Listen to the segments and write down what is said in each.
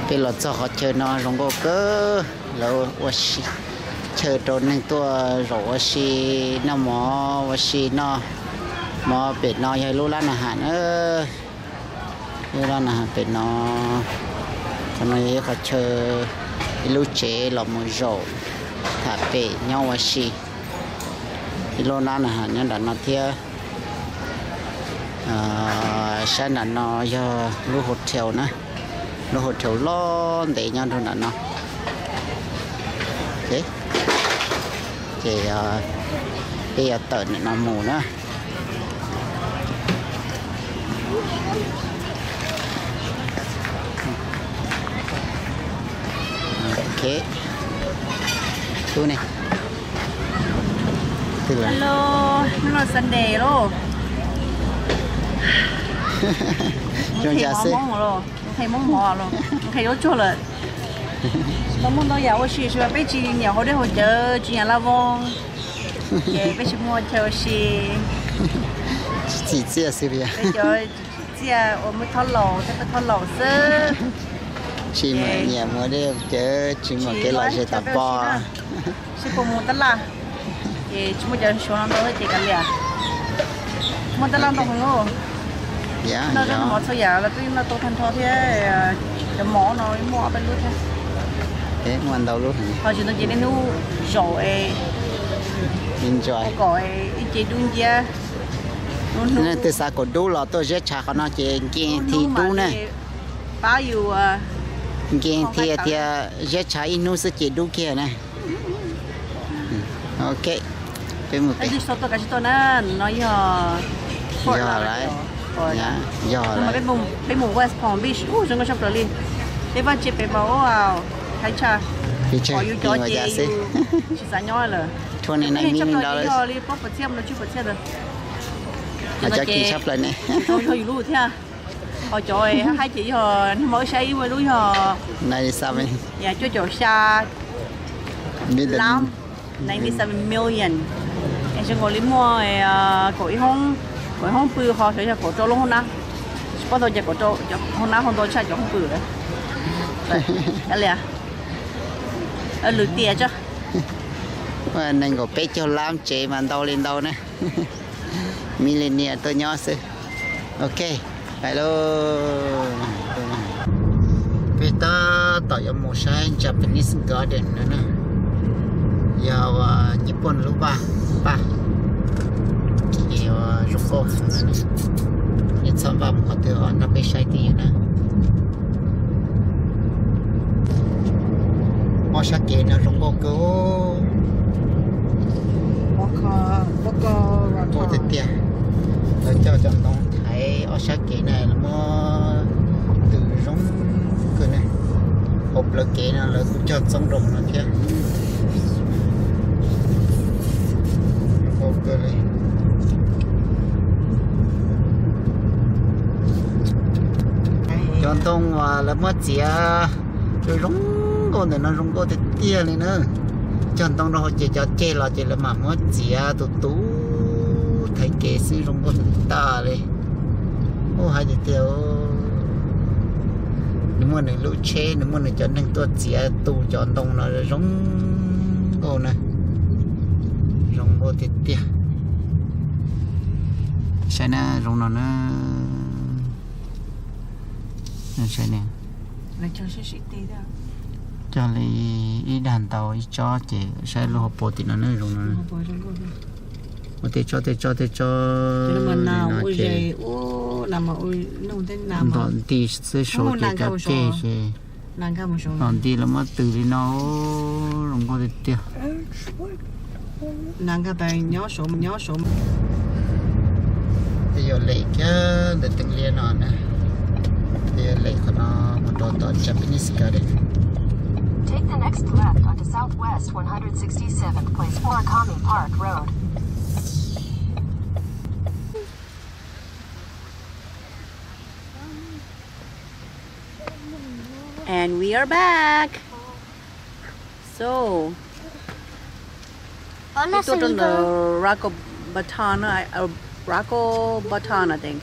Peb los txog qhov chaw no zoo nkauj kawg, lawv ua si, chaw rau neeg tuaj zaum ua si, noj mov ua si no. Mov pem no yog ib lub lab na has na, ib lub lab na has pem no. Qhov no yog ib qhov chaw, ib lub tsev los mus zaum tham pem nyob ua si. Ib lub lab na has nyob nram no thiab. Sab nram no yog lub hotel na, lub hotel loj ntev nyob rau nram no. Ces peb yuav tawm ntawm no mus na. Ok, tub ne, twg lawm? Hello, hnub no Sunday lauj. Zoo li cas xwb? Qhia Hmoob mov los, qhia Hmoob mov los, qhia yuav tsuag lawm. Tau muaj ntau yam ua si, tsuas peb tsis nyiam haus dej haus cawv, tsis nyiam la voos, ces peb tsis muaj chaw ua si. Tsis txim txiaj xwb. Peb cov tsis txim txiaj uas muaj thob laus thiab peb thob laus xwb. Tsis nyiam mus dej cawv, tsis muaj kev lom zem tom pov. Sib puas mus tab laj, ces tsis muaj cov suav no ntau thiab ces kav liam. Muaj tab laj ntau heev lauj. Noj zaub noj mov txhua yam los twb noj tau tag nrho thiab. Cov mov no muaj ob peb lub thiab. Muaj ntau lub heev. Ho tsis ntau ces niaj hnub zaum es, kom ib ce dub nciab. Leej twg xav kom dub los tuaj ziab tshav qhov no ces nkees thi dub na. Pab yus nkees thi tias ziab tshav ib hnub xwb ces dub kiag na. Ok, peb mus pem. Yog lawm, yog lawm. Peb mus West Palm Beach, zoo nkauj tshaj plaws li. Peb vaj tse pem mas ua haib tshaj. Pom yus cov ces yus tsis xav nyob lawm. Twenty nine million dollars. Yog li plaub puas txhiab no tsib puas txhiab ntawd. Cov kim tshaj plaws ne. Yog yus lub thiab. Ho cov haib ces yog nag hmo wb saib ib ua lub yog cuaj caum xya lab, ninety seven million. Es zoo nkaus li muaj kaum ib hoob, kaum ib hoob pw ho xyov yog kaum rau lub hoob nab. Tsis paub tau cas kaum rau, cov hoob nab ho ntau tshaj cov hoob pw lawm. Kav liam, lwm tiam tso. Nees nkaum peb caug lab tsev mas ntau li ntau na. Millionaire tuaj nyob xwb. Ok, pais lauj. Peb tab tom yuav mus saib Japanese Garden no na. Yog Nyij Pooj lub vaj, vaj ces zoo nkauj heev no. Nej txhob npaj mus qhov twg os, nrog peb saib twj ywm na. Ob sab kev no zoo nkauj kawg. Nkauj tiag tiag. Lawv coj cov ntoo thaiv ob sab kev na, lawv muab tws zoo kawg ne. Hauv plawv kev no lawv kuj cog txoob rau no thiab. Zoo nkauj kawg li. Cov ntoo uas lawv muab txiav zoo zoo nkauj ntawm no zoo nkauj tiag tiag li na. Cog ntoo rau hauv ces cov ceg los ces lawv mam muab txiav tus tus thaiv kev xwb, zoo nkauj tag tag li. Ub, hais tiag tiag, nws muaj nws lub tsheb, nws muaj nws cov neeg tuaj txiav tu cov ntoo no zoo nkauj na. Zoo nkauj tiag tiag. Saib na, zoo no na. Cog li ib dag ntau ib tsob ces saib lub hauv paus tim no na, zoo no. Ua tej tsob tej tsob tej tsob li no ces ntom nti xwb, saum ces cov ceg ces ntom nti los muab tws li no, zoo nkauj tiag tiag. Tej yog lem kiag ntawm teeb liab no na. Tej yog lem qhov no mus rau tom Japanese Garden. Take the next left onto Southwest one hundred sixty-seventh Place Murakami Park Road. And we are back. So, peb tuaj rau ntawm Rokobotan, Rokobotan, I think,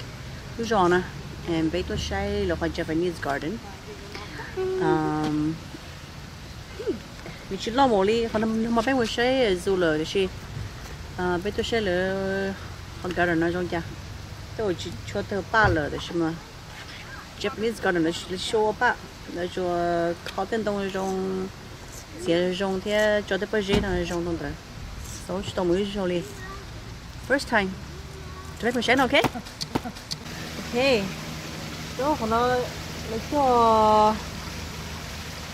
lub zos na. And peb tuaj saib lawv qhov Japanese Garden. Nws tsis loj npaum li qhov no mas peb mus saib zoo lawm, tiam sis peb tuaj saib lawv qhov garden no zoo cas. Tej uas tsis tshua tawg paj lawm, tiam sis mas Japanese garden lawv tsis tshua ua paj, lawv tsuas kho tej ntoo zoo, txiav zoo thiab tso tej pob zeb no zoo rau ntawd. Xauv tsis tau mus ib zaug li. First time. Peb mus saib no, ok? Ok. Qhov no lawv cog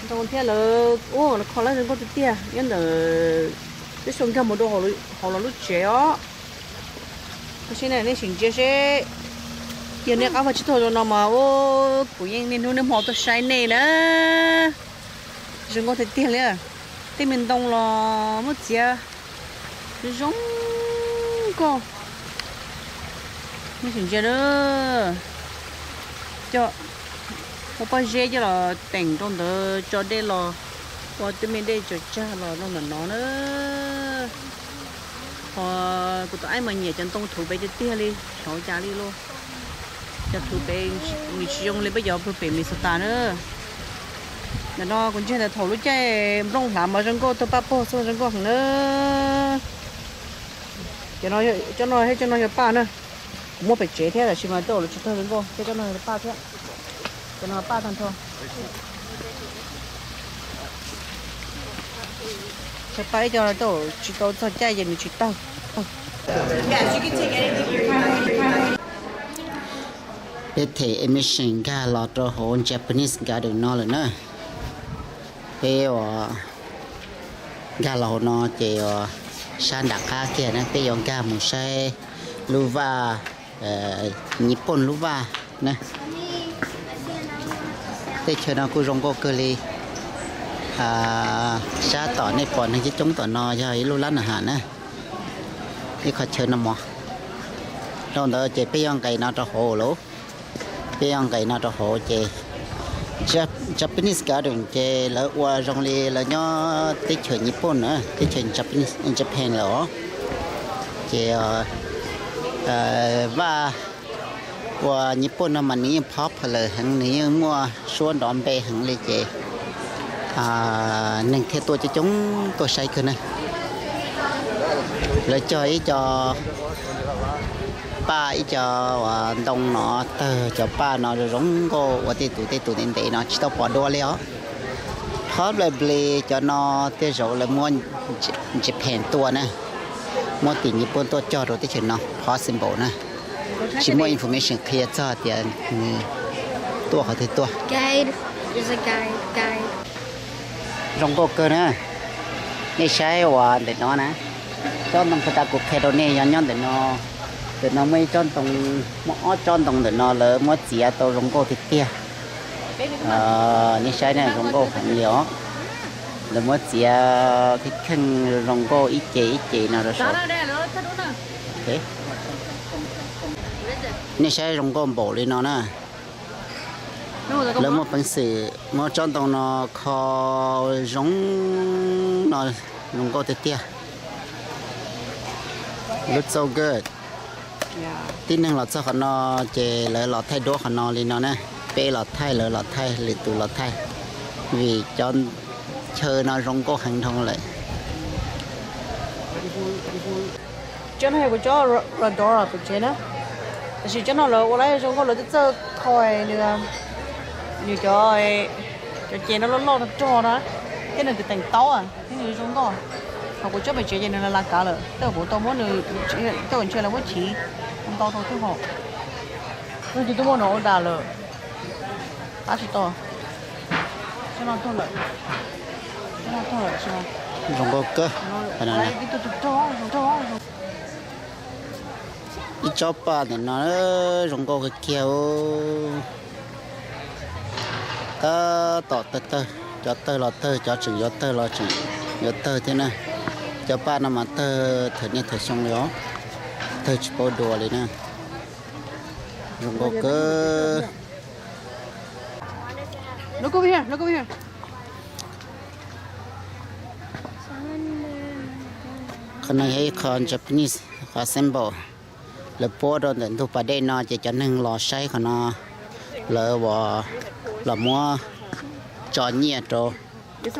ntoo thiab lawv ua lawv kho lab zoo nkauj tiag tiag nyob ntawm, twb tsis nkag mus rau hauv los lub tsev os. Koj saib nej sim ntsia seb, yog nej qab vaj tsib taug zoo no mas ua kuv yeej niaj hnub niaj hmo tuaj saib nej na. Zoo nkauj tiag tiag li. Tej me ntoo los muab txiav zoo nkauj. Nej sim ntsia na, coj ua pob zeb coj los teem rau ntawd tso dej los, ua tej me dej tsaws tsag los rau ntawm no na. Ho kuv tus aib mas nyiam cov ntoo thuv pem tiag tiag li, xyov cas li lauj. Cov thuv pem nws tsis zoo li peb cov pem Minnesota na. Ntawm no kuv ntsia ntawm thaum lub caij nplooj hlav mas zoo nkauj, tuaj paj pog xwb zoo nkauj heev na. Cov no thiab cov no yog paj na. Kuv muab pem tsev thiab tab sis mas tej zaum lawv tsis tawg zoo nkauj thiab, cov no yog paj thiab. Cov no paj tag nrho. Tso paj ib co tej zaum tsis tau txog caij ces nws tsis tawg. Peb them admission nkag los rau hauv Japanese Garden no lawm na. Peb uas nkag los hauv no ces uas sab nram qab kiag na, peb yuav nkag mus saib lub vaj, Nyij Pooj lub vaj na. Teb chaws no kuj zoo nkauj kawg li. Sab tom nej pom neeg coob coob tom no yog ib lub lab naj has na, ib qho chaw noj mov. Rau ntawd ces peb yuav nqes no rau hauv lauj. Peb yuav nqes no rau hauv ces Japanese Garden ces lawv ua zoo li lawv nyob teb chaws Nyij Pooj na, teb chaws Japanese, Japan lawm os. Ces vaj ua Nyij Pooj no mas nws yeej popular heev, nws yeej muaj suab nrov npe heev li ces neeg thiaj tuaj coob coob tuaj saib kawg na. Lawv cog ib co paj, ib co ntoo no tawg, cov paj no zoo nkauj ua tej tus tej tus ntev ntev no tsis tau pom dua li os. Probably cov no tej zaum lawv muab Japan tua na, muab tim Nyij Pooj tuaj cog rau teb chaws no, possible na. Tsis muaj information qhia txog tias nws tuaj qhov twg tuaj. Zoo nkauj kawg na. Nej saib uas ntawm no na, tsob ntoo puag ta kuv qhia rau nej yog nyob ntawm no. Ntawm no muaj ib tsob ntoo, muaj ob tsob ntoo ntawm no lawv muab txiav tau zoo nkauj tiag tiag. Nej saib na, zoo nkauj heev li os. Lawv muab txiav kheej kheej zoo nkauj ib ce ib ce no rau saud. Nej saib zoo nkauj npaum li no na. Lawv muaj peev xwm muab tsob ntoo no kho zoo no, zoo nkauj tiag tiag. Looks so good. Tib neeg los txog qhov no ces lawv los thaij duab qhov no li no na. Peb los thaij, lawv los thaij, lwm tus los thaij, vim cov chaw no zoo nkauj heev dhau lawm. Tsob no yog kuv tsob rhodora pem tsev na, tab sis tsob no lawv ua lawv zoo nkauj, lawv twb txawj kho nws, nws cov, cov ces no loj loj rog rog na, thiab nws tus teem taub thiab nws zoo nkauj. Ho kuv tsob pem tsev ces nws la la kav lawm, tej zaum kuv tau muab nws, tej zaum ntshe lawv muab chiv ntau rau thiab hos. Leej twg twb muab no ua dag lawm, tab tsis tau. Tsob no tuag lawm, tsob no tuag lawm. Zoo nkauj kawg. Ib tsob paj ntawm no zoo nkauj kawg kiag. Tab tom tawg tawg, cov tawg los tawg, cov tseem yuav tawg los tseem yuav tawg thiab na. Cov paj no mas tawg thaum niaj thaum xyoo li os, tawg tsis paub dua li na. Zoo nkauj kawg. Qhov no yog ib qho Japanese, qhov symbol. Lawv puab rau ntawm ntug pas dej no ces cov neeg los saib qhov no, lawv uas los muab tso nyiaj rau,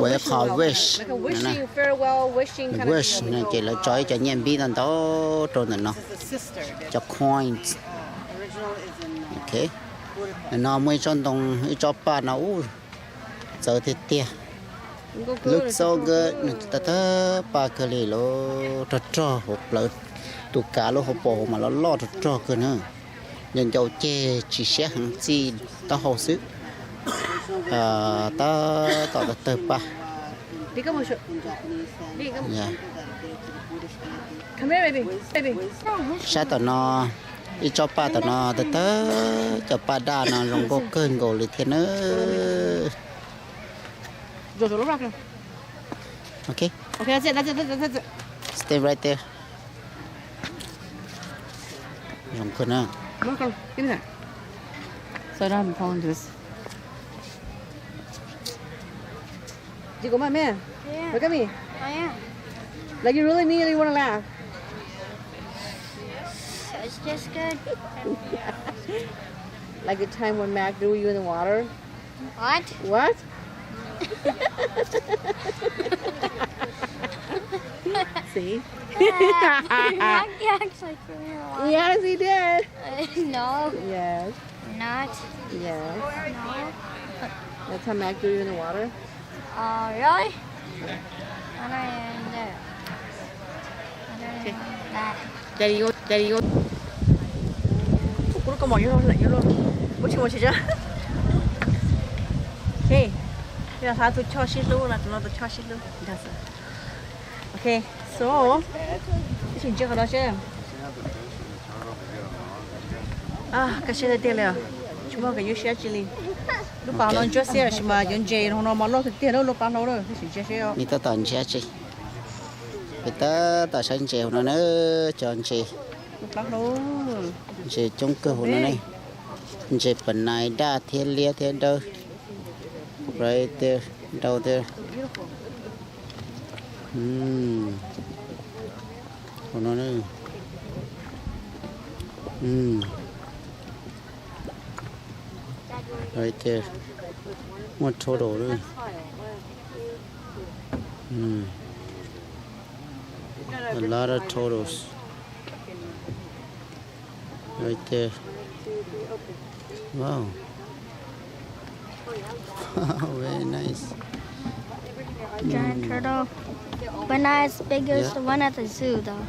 ua ib qho wish, wish no ces lawv tso ib co nyiaj npib ntau ntau rau ntawm no, cov coins. Ok, ntawm no muaj ib tsob ntoo, ib tsob paj no ub, txawv tiag tiag. Looks so good, nws tawg tawg paj kawg li lawm, rog rog hauv plawv, tus kav lub hauv paus hauv mas loj loj rog rog kawg na. Ncau ncau ceg tsis siab heev, txij taub hau xwb. Tab tom tawg tawg paj. Sab tom no, ib tsob paj tom no tawg tawg, cov paj daj no zoo nkauj kawg nkaus li thiab na. Ok. Stay right there. Zoo kawg na. Did you go, my man? Yeah. Look at me. I am. Like you really immediately want to laugh. It's just good. Like the time when Mac threw you in the water? What? What? See? Mac actually threw me in the water. Yes, he did. No. Yes. Not. Yes. No. That's how Mac threw you in the water? Oh, really? I don't even do. I don't even do that. Daddy, you, daddy, you. Kuv lub kaus mom yuav los lawm, yuav los. Ua tsis ua tsis tsa. Ok. Tus no tus choj sib hlub, tus no tus choj sib hlub. Ok. So, ib sim ntsia qhov no seb. Kaj siab tiag tiag li os. Tsis muaj kev nyuaj siab dab tsi li. Lub pas no ntsuab xiab tab sis mas cov ntses no mas loj tiag tiag na, lub pas hlau na, ib sim ntsia seb. Nws tab tom ntsia tsi. Peb tab tom saib ntses hauv no na, cov ntses. Lub pas hlau. Ntses coob kawg hauv no ne. Ntses pam nais daj thiab liab thiab dawb. Right there, down there. Hauv no. Right there. Muaj turtle lawm. A lot of turtles. Right there. Wow. Wow, very nice. Giant turtle. But not as big as the one at the zoo, though.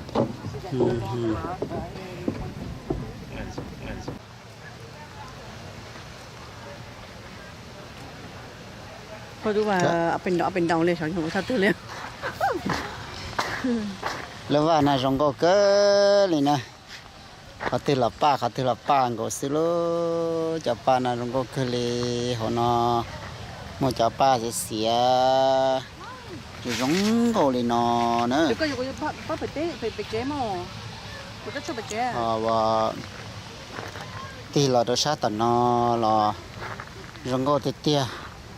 Lub vaj no zoo nkauj kawg li na. Qhov twg los paj, qhov twg los paj nkaus xwb lauj. Cov paj no zoo nkauj kawg li. Hauv no muaj cov paj xiav xiav, zoo zoo nkauj li no na. Tig los rau sab tom no los zoo nkauj tiag tiag.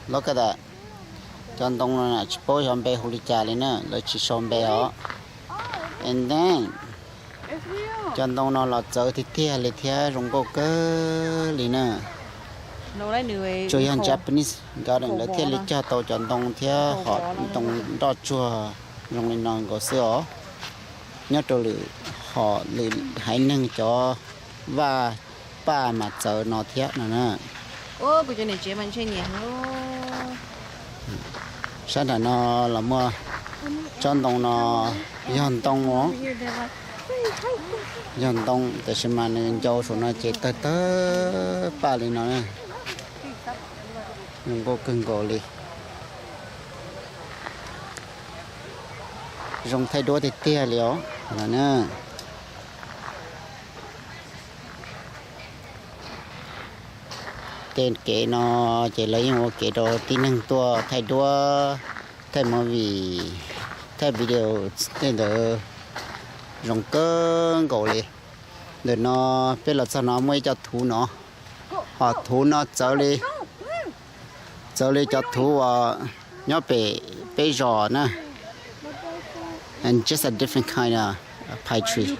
Look at that. Cov ntoo no tsis paub xyov npe hu li cas li na, lawv tsis sau npe os. And then, cov ntoo no los txawv tiag tiag li thiab zoo nkauj kawg li na. Tsuas yog Japanese garden lawv thiaj li cog tau cov ntoo thiab hom ntoo nroj tsuag zoo li no nkaus xwb os. Nyob rau lwm hom lwm haiv neeg cov vaj paj mas txawv no thiab no na. Sab nram no los muaj tsob ntoo no, yog ntoo os, yog ntoo tab sis mas nws ncau saum no ces tawg tawg paj li no na. Zoo nkauj kawg nkaus li. Zoo thaij duab tiag tiag li os no na. Tej kev no ces lawv yeej ua kev rau tib neeg tuaj thaij duab, thaij movie, thaij video tej ntawd zoo kawg nkaus li. Ntawm no peb los txog no muaj ib co thuv no, ho thuv no txawv li, txawv li cov thuv uas nyob pem peb zos na. And just a different kind of pine tree.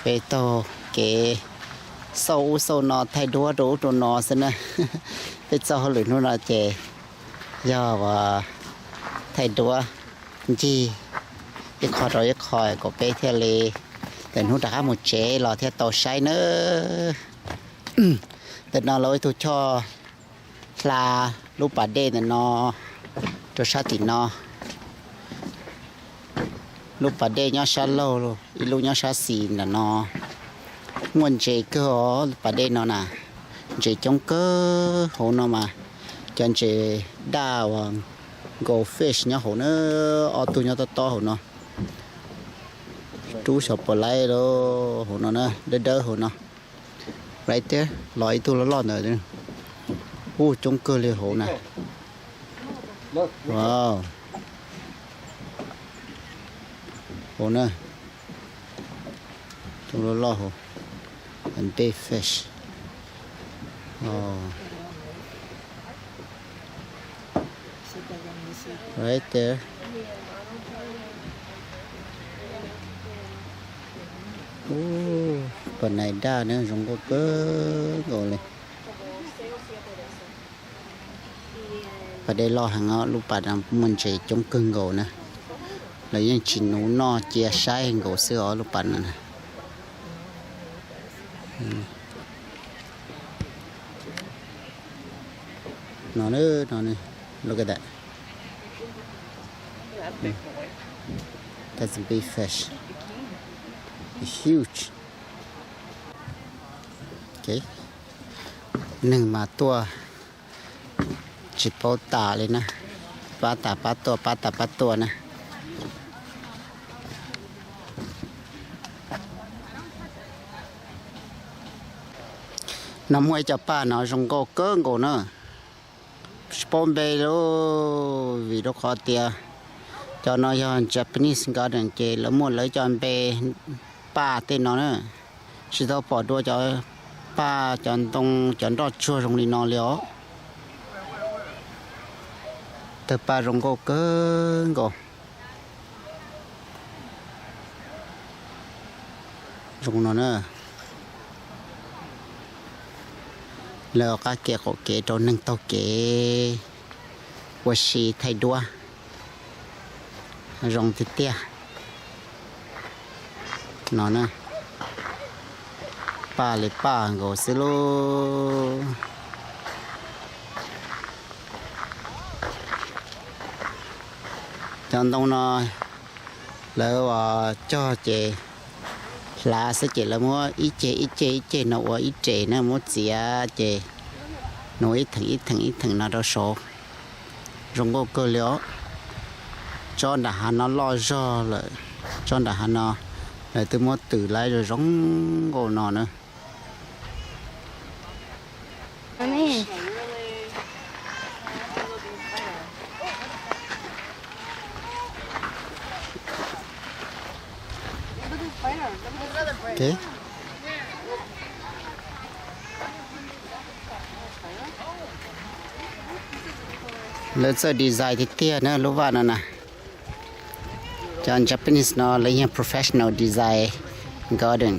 Peb taug kev xauj ub xauj no thaij duab rau ub rau no xwb na. Peb txoj hauj lwm hnub no ces yog uas thaij duab ncig ib qho rau ib qho kom peb thiaj li tawm hnub rov qab mus tsev los thiaj tau saib nawb. Ntawm no lawv ua ib tug choj hla lub pas dej ntawm no rau sab tim no. Lub pas dej nyob sab laug, ib lub nyob sab xis ntawm no. Muaj ntses kawg os, lub pas dej no na, ntses coob kawg hauv no mas. Cov ntses daj uas gold fish nyob hauv na, ob tug nyob tob tob hauv no. Rub xyov puas laib hauv no na, dawb dawb hauv no. Right there, los ib tug loj loj ntawd. Ub, coob kawg li hauv na. Wow. Hauv na. Tug loj loj hauv. A big fish. Oh. Right there. Ub, pas nais daj na zoo nkauj kawg nkaus li. Pas dej loj heev os, lub pas no muaj ntses coob kawg nkaus na. Lawv yeej tsis nuv noj, cia saib nkaus xwb os lub pas no na. No, no, no, look at that. That's a big fish. Huge. Okay. Neeg mas tuaj tsis paub tas li na. Pab tas pab tuaj, pab tas pab tuaj na. No muaj ib co paj no zoo nkauj kawg nkaus na. Tsis paub npe lauj, vim rau qhov tias cov no yog Japanese garden ces lawv muaj lawv cov npe paj tej no na. Tsis tau pom dua cov paj, cov ntoo, cov nroj tsuag zoo li no li os. Tawg paj zoo nkauj kawg nkaus. Zoo no na. Lawv qab kev qaum kev rau neeg taug kev ua si thaij duab. Zoo tiag tiag. No na, paj li paj nkaus xwb lauj. Cov ntoo no lawv uas cog ces hlav xwb ces lawv muab ib ceg ib ceg ib ceg no ua ib res na, muab txiav ces nws ib theem ib theem ib theem no rau saud. Zoo nkauj kawg li os. Tsob nram hav no loj zog lawm, tsob nram hav no lawv twb muab twm laib zoo zoo nkauj no na. Lawv txawj design tiag tiag na lub vaj no na. Cov Japanese no lawv yog professional design garden.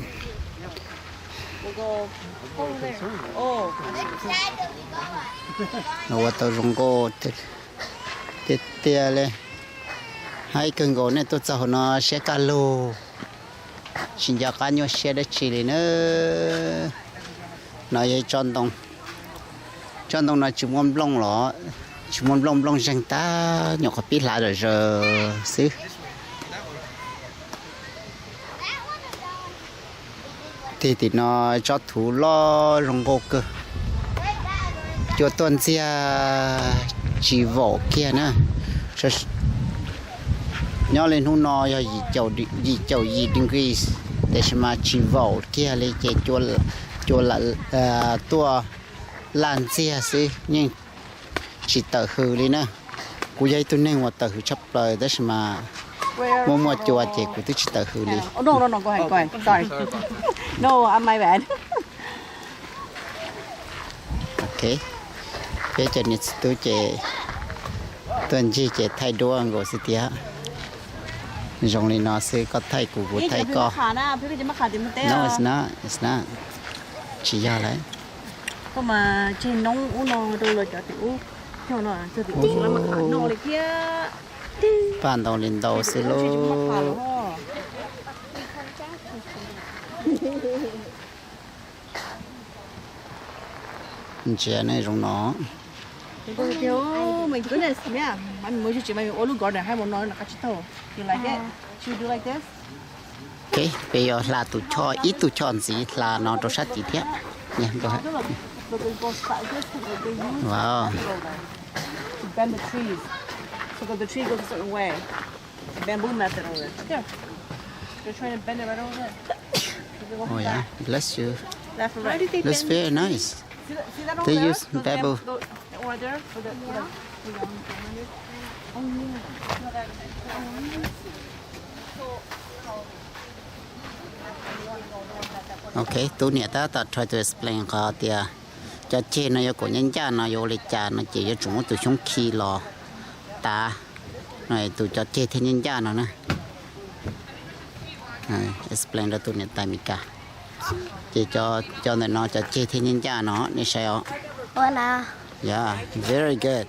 Ua tau zoo nkauj tiag tiag li. Hais kawg nkaus nej tuaj txog hauv no siab kaj lug, tsis nco qab nyuaj siab dab tsi li na. No yog ib tsob ntoo, tsob ntoo no tsis muaj nplooj los, tsis muaj nplooj, nplooj zeeg tag nyuam qhuav pib hlav zom zaws xwb. Tig tim no tsob thuv loj zoo nkauj kawg. Cua tuaj ntxiag tsis vaum kiag na. Nyob li hnub no yog yim caum yim degrees, tiam sis mas tsis vaum kiag li ces cua lam tuaj laj ntxiag xwb, yeej tsis tawm hws li na. Kuv yog ib tug neeg uas tawm hws tshaj plaws tab sis mas muaj muaj cua ces kuv twb tsis tawm hws li. Ok, peb cov niam txiv tub ces tuaj ncig ces thaij duab nkaus xwb tiag. Zoo li no xwb, koj thaij kuv, kuv thaij koj. No, it's not, it's not. Tsis yog lawm. Koj mas tseg noob ub no rau los cov tim ub, cog no cog tim ub tsis lab maj qham no li thiab. Paj ntau li ntau xwb lauj. Ntsia nej zoo no. Ua lub garden hais mus no nws qab tsis tau. You like it? Should we do like this? Ok, peb yuav hla tus choj, ib tug choj ntxiv hla no rau sab tid thiab. Wow. To bend the trees. So that the tree goes a certain way. The bamboo method over there. There. They're trying to bend it right over there. Oh yeah, bless you. Left and right. Looks very nice. See that, see that over there? They use bamboo. Those bam-, those, over there? For the, for the, for the, oh, yeah. Ok, tus niam tab tom try to explain qhov tias cov ceg no yuav kom ncaj ncaj no yuav ua li cas no ces yuav tsum muab tus xyoob khi los tav, tus cov ceg thiaj ncaj ncaj no na. Explain rau tus niam tais Mes Kas. Ces cov ntawm no cov ceg thiaj ncaj ncaj no, nej saib os. Yeah, very good.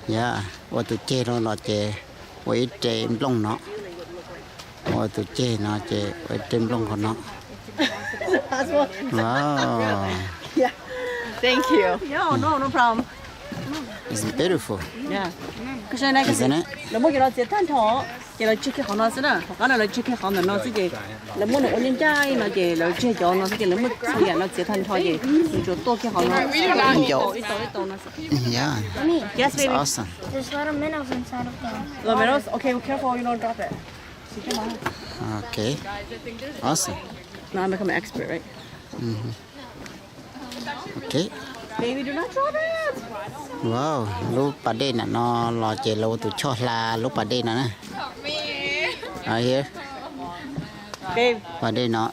Yeah, ua tus ceg no los ces ua ib re nplooj no. Ua tus ceg no ces ua ib re nplooj qhov no. Wow. Thank you. Yeah, no, no problem. It's beautiful. Yeah. Isn't it? Lawv muab cov no txiav tag nrho, ces lawv tseg kiag qhov no xwb na. Tom qab no lawv tseg kiag qhov ntawm no xwb ces lawv muab nws ua ncaj ncaj no ces lawv tseg cov no xwb ces lawv muab txhua yam no txiav tag nrho ces nws tsuas tuaj kiag qhov no. Ib tau ib tau ib tau no xwb. Yeah. Yes, baby. Awesome. There's a lot of minnows inside of them. Los menos, okay, careful, you don't drop it. Ok. Awesome. Now I become an expert, right? Ok. Baby, do not drop it. Wow, lub pas dej ntawm no los ces lawv ua tus choj hla lub pas dej no na. Right here. Babe, pas dej no.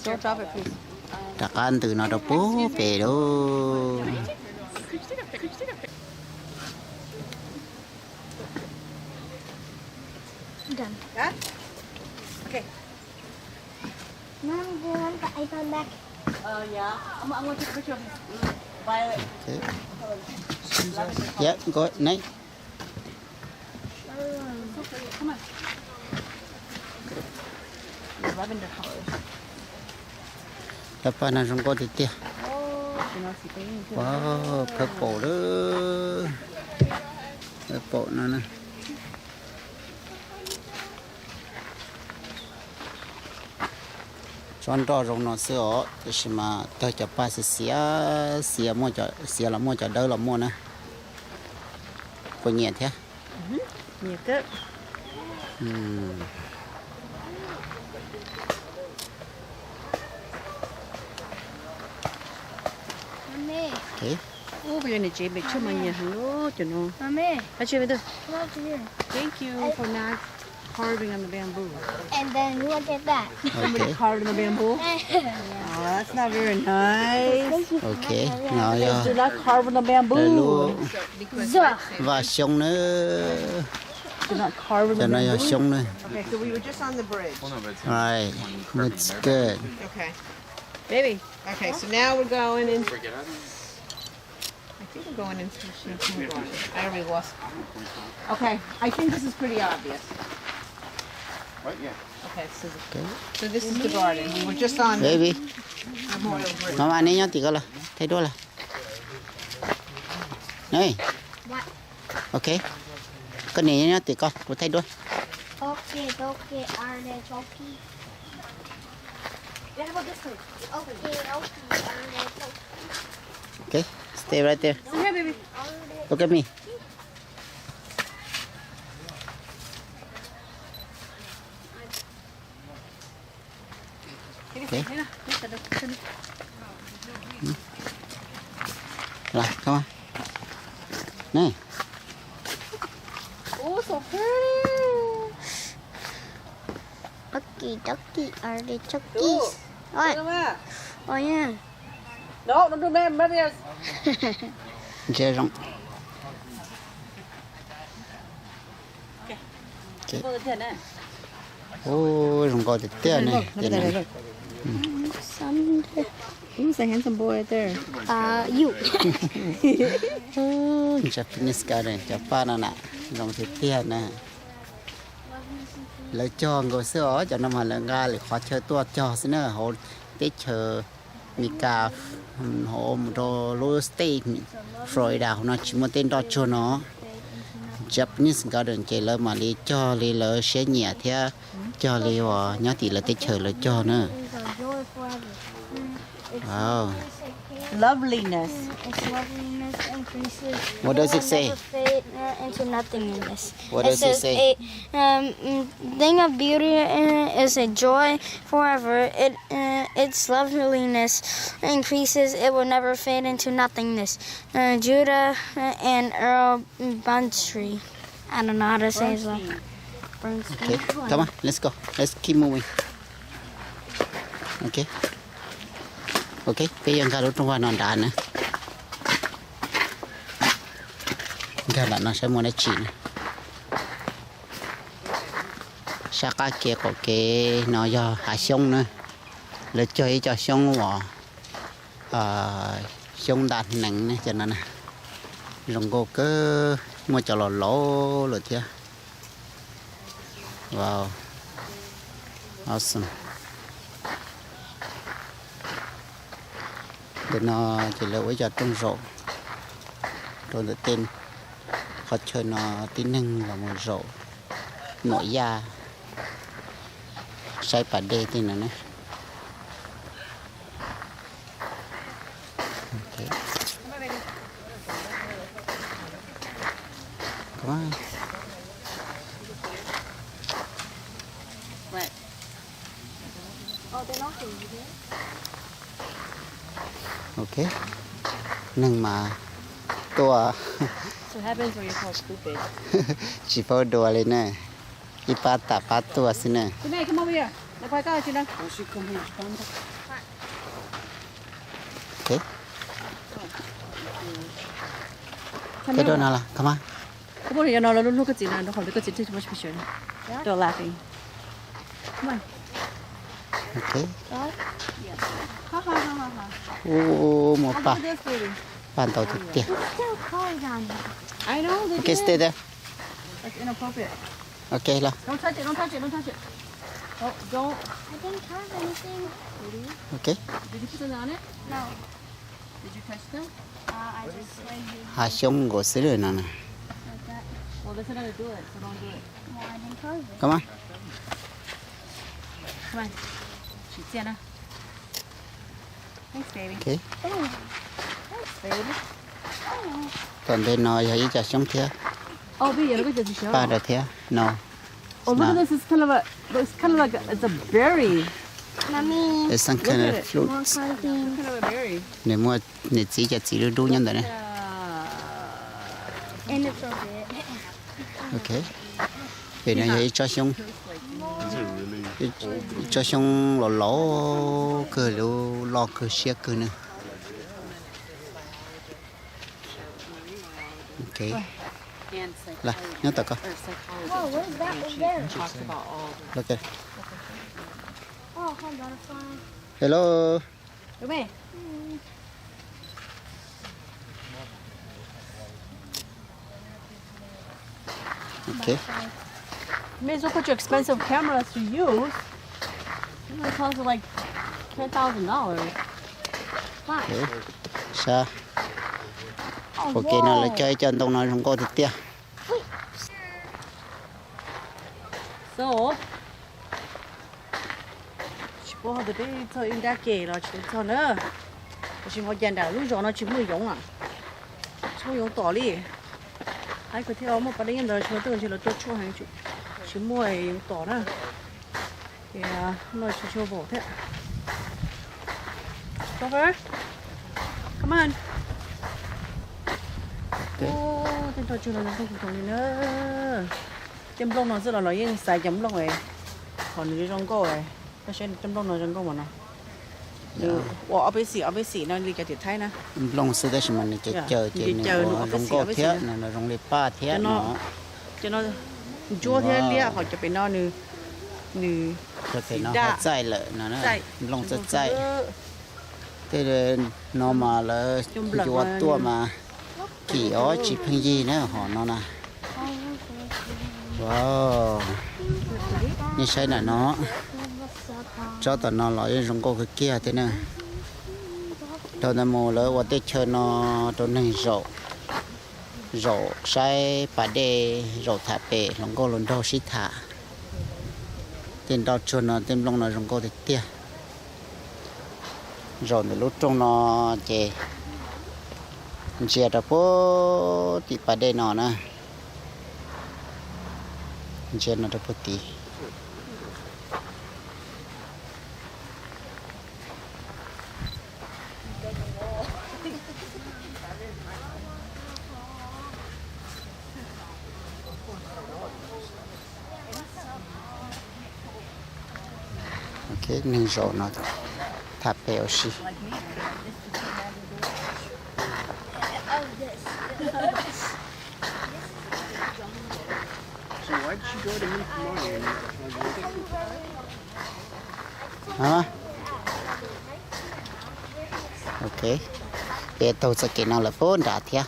Don't drop it, please. Rov qab ntws no rau pub pem lauj. Done. Done? Okay. Mom, do you want the iPad back? Uh, yeah. I'm, I'm gonna take a picture of this, mm, violet. Okay. Lavender color. Yeah, go ahead, Nate. Come on. Lavender colors. Cov paj no zoo nkauj tiag tiag. Wow, purple lawm. Purple no na. Tsob nroj zoo no xwb os, tiam sis mas tawg cov paj xiav xiav, xiav los muaj cov dawb los muaj na. Puas nyiam thiab? Nyiam kawg. Ub, peb niam tsev pem tshuaj mas nyiam heev cov no. Thank you for not carving on the bamboo. And then look at that. Somebody carved on the bamboo? Oh, that's not very nice. Ok, no yog. Do not carve on the bamboo. Vaj xyoob na. Do not carve on the bamboo. Cov no yog xyoob na. Okay, so we were just on the bridge. Right, looks good. Okay. Baby. Okay, so now we're going in. I think we're going into the Shinto garden. I already lost. Okay, I think this is pretty obvious. Right, yeah. Okay, so, so this is the garden. We were just on Baby, Memorial Bridge. Mama, neb nyob tim ko los, thaij duab los. Neb. What? Ok. Koj niam nyob tim ko, kuv thaij duab. Toki, toki, are toki. They have a distance. Okay, okay, are toki. Okay, stay right there. Sit here, baby. Look at me. Okay. Los, come on. Neb. Oh, so pretty. Toki, toki, are toki. What? Oh, yeah. No, don't do that, Matthias. Ntsia zoo. Ub, zoo nkauj tiag tiag ne, ces no. Who's the handsome boy there? Uh, you. Japanese garden, cov paj no na, zoo tiag tiag na. Lawv cog nkaus xwb os, cov no mas lawv nqa lwm qhov chaw tuaj cog xwb na, hauv teb chaws Amelikas, hauv mus rau lub state Florida hauv no tsis muaj tej nroj tsuag no. Japanese garden ces lawv mam li cog li lawv siab nyiam thiab cog li uas nyob tim lawv teb chaws lawv cog na. Wow. Loveliness. Its loveliness increases. What does it say? It will never fade, uh, into nothingness. What does it say? A, um, mm, thing of beauty, uh, is a joy forever. It, uh, its loveliness increases. It will never fade into nothingness. Uh, Judah, uh, and Earl Bernstein. I don't know how to say his last. Okay, come on, let's go. Let's keep moving. Okay. Ok, peb yuav nkag lub rooj vag no nrad na. Nkag nram no saib muaj dab tsi na. Sab qab kev qaum kev no yog hav xyoob na. Lawv cog ib co xyoob uas xyoob nta hneev ne cov no na. Zoo nkauj kawg, muaj cov los laus lawm thiab. Wow. Awesome. Ntawm no ces lawv ua ib co rooj zaum rau ntawm tej qhov chaw no tib neeg los mus zaum nuam yaj saib pas dej tej no na. Ok, neeg mas tuaj tsis paub dua li ne, ib pab tam pab tuaj xwb ne. Peb dua no los, come on. Koj pom no, lub koj txiv no, rau qhov koj txiv still laughing. Ok. Ua, muaj paj, paj ntau tiag tiag. Ok, stay there. Ok los. Ok. Hav xyoob nkaus xwb no na. Come on. Ok. Tom ntej no yog ib co xyoob thiab. Paj rau thiab no. It's some kind of fruit. Nws muaj nws txiv cov txiv dub dub nyob ntawd ne. Ok. Pem no yog ib tsob xyoob, ib tsob xyoob los laus kawg, lub loj kawg siab kawg na. Ok. Los nyob tom ko. Hello. Okay. May as well put your expensive cameras to use. It only costs like ten thousand dollars. Sab. Ua ke no lawv cog ib co ntoo no zoo nkauj tiag tiag. So, tsis paub hais tias peb txog ib nrab ke los tsis tau txog na. Tiam sis hauv cas nram lub zos no tsis muaj yoov, tsis muaj yoov tom li. Hais kwv tij muaj pas dej nyob ntawd tsis muaj, twb ntshe lawv tua tshuaj heev, tsis muaj yoov tom na. Ces no tsis tshua vaum thiab. Come on. Tej nroj tsuag no zoo nkauj kawg li na. Tej nplooj no xwb los los yeej xaiv cov nplooj, qhov nws zoo nkauj. Koj saib tej nplooj no zoo nkauj mas no. Nws ua ob peb xim ob peb xim no li cov tim Thaib na. Nplooj xwb tab sis mas nws caws caws ces nws ua zoo nkauj thiab, nws zoo li paj thiab no. Cov no ntsuab thiab liab, ho cov pem no nws, nws, cov pem no ho txaij lawm no, nplooj txaij txaij. Tej no mas lawv yuav tuaj mas kim ob tsis pheej yig na hom no na. Wow, nej saib nram no, tsob tom no los yeej zoo nkauj kawg kiag thiab na. Dhau ntawd mus lawv ua tej chaw no rau neeg zaum, zaum saib pas dej, zaum tham pem hluas nkauj hluas nraug sib tham. Tej nroj tsuag no tej nplooj no zoo nkauj tiag tiag. Zaum ntawm lub rooj no ces ntsia rau puag tim pas dej no na. Ntsia no rau puag tid. Ok, neeg zaum no tham pem ua si. Ok, peb taug txoj kev no lawm puag nrad thiab.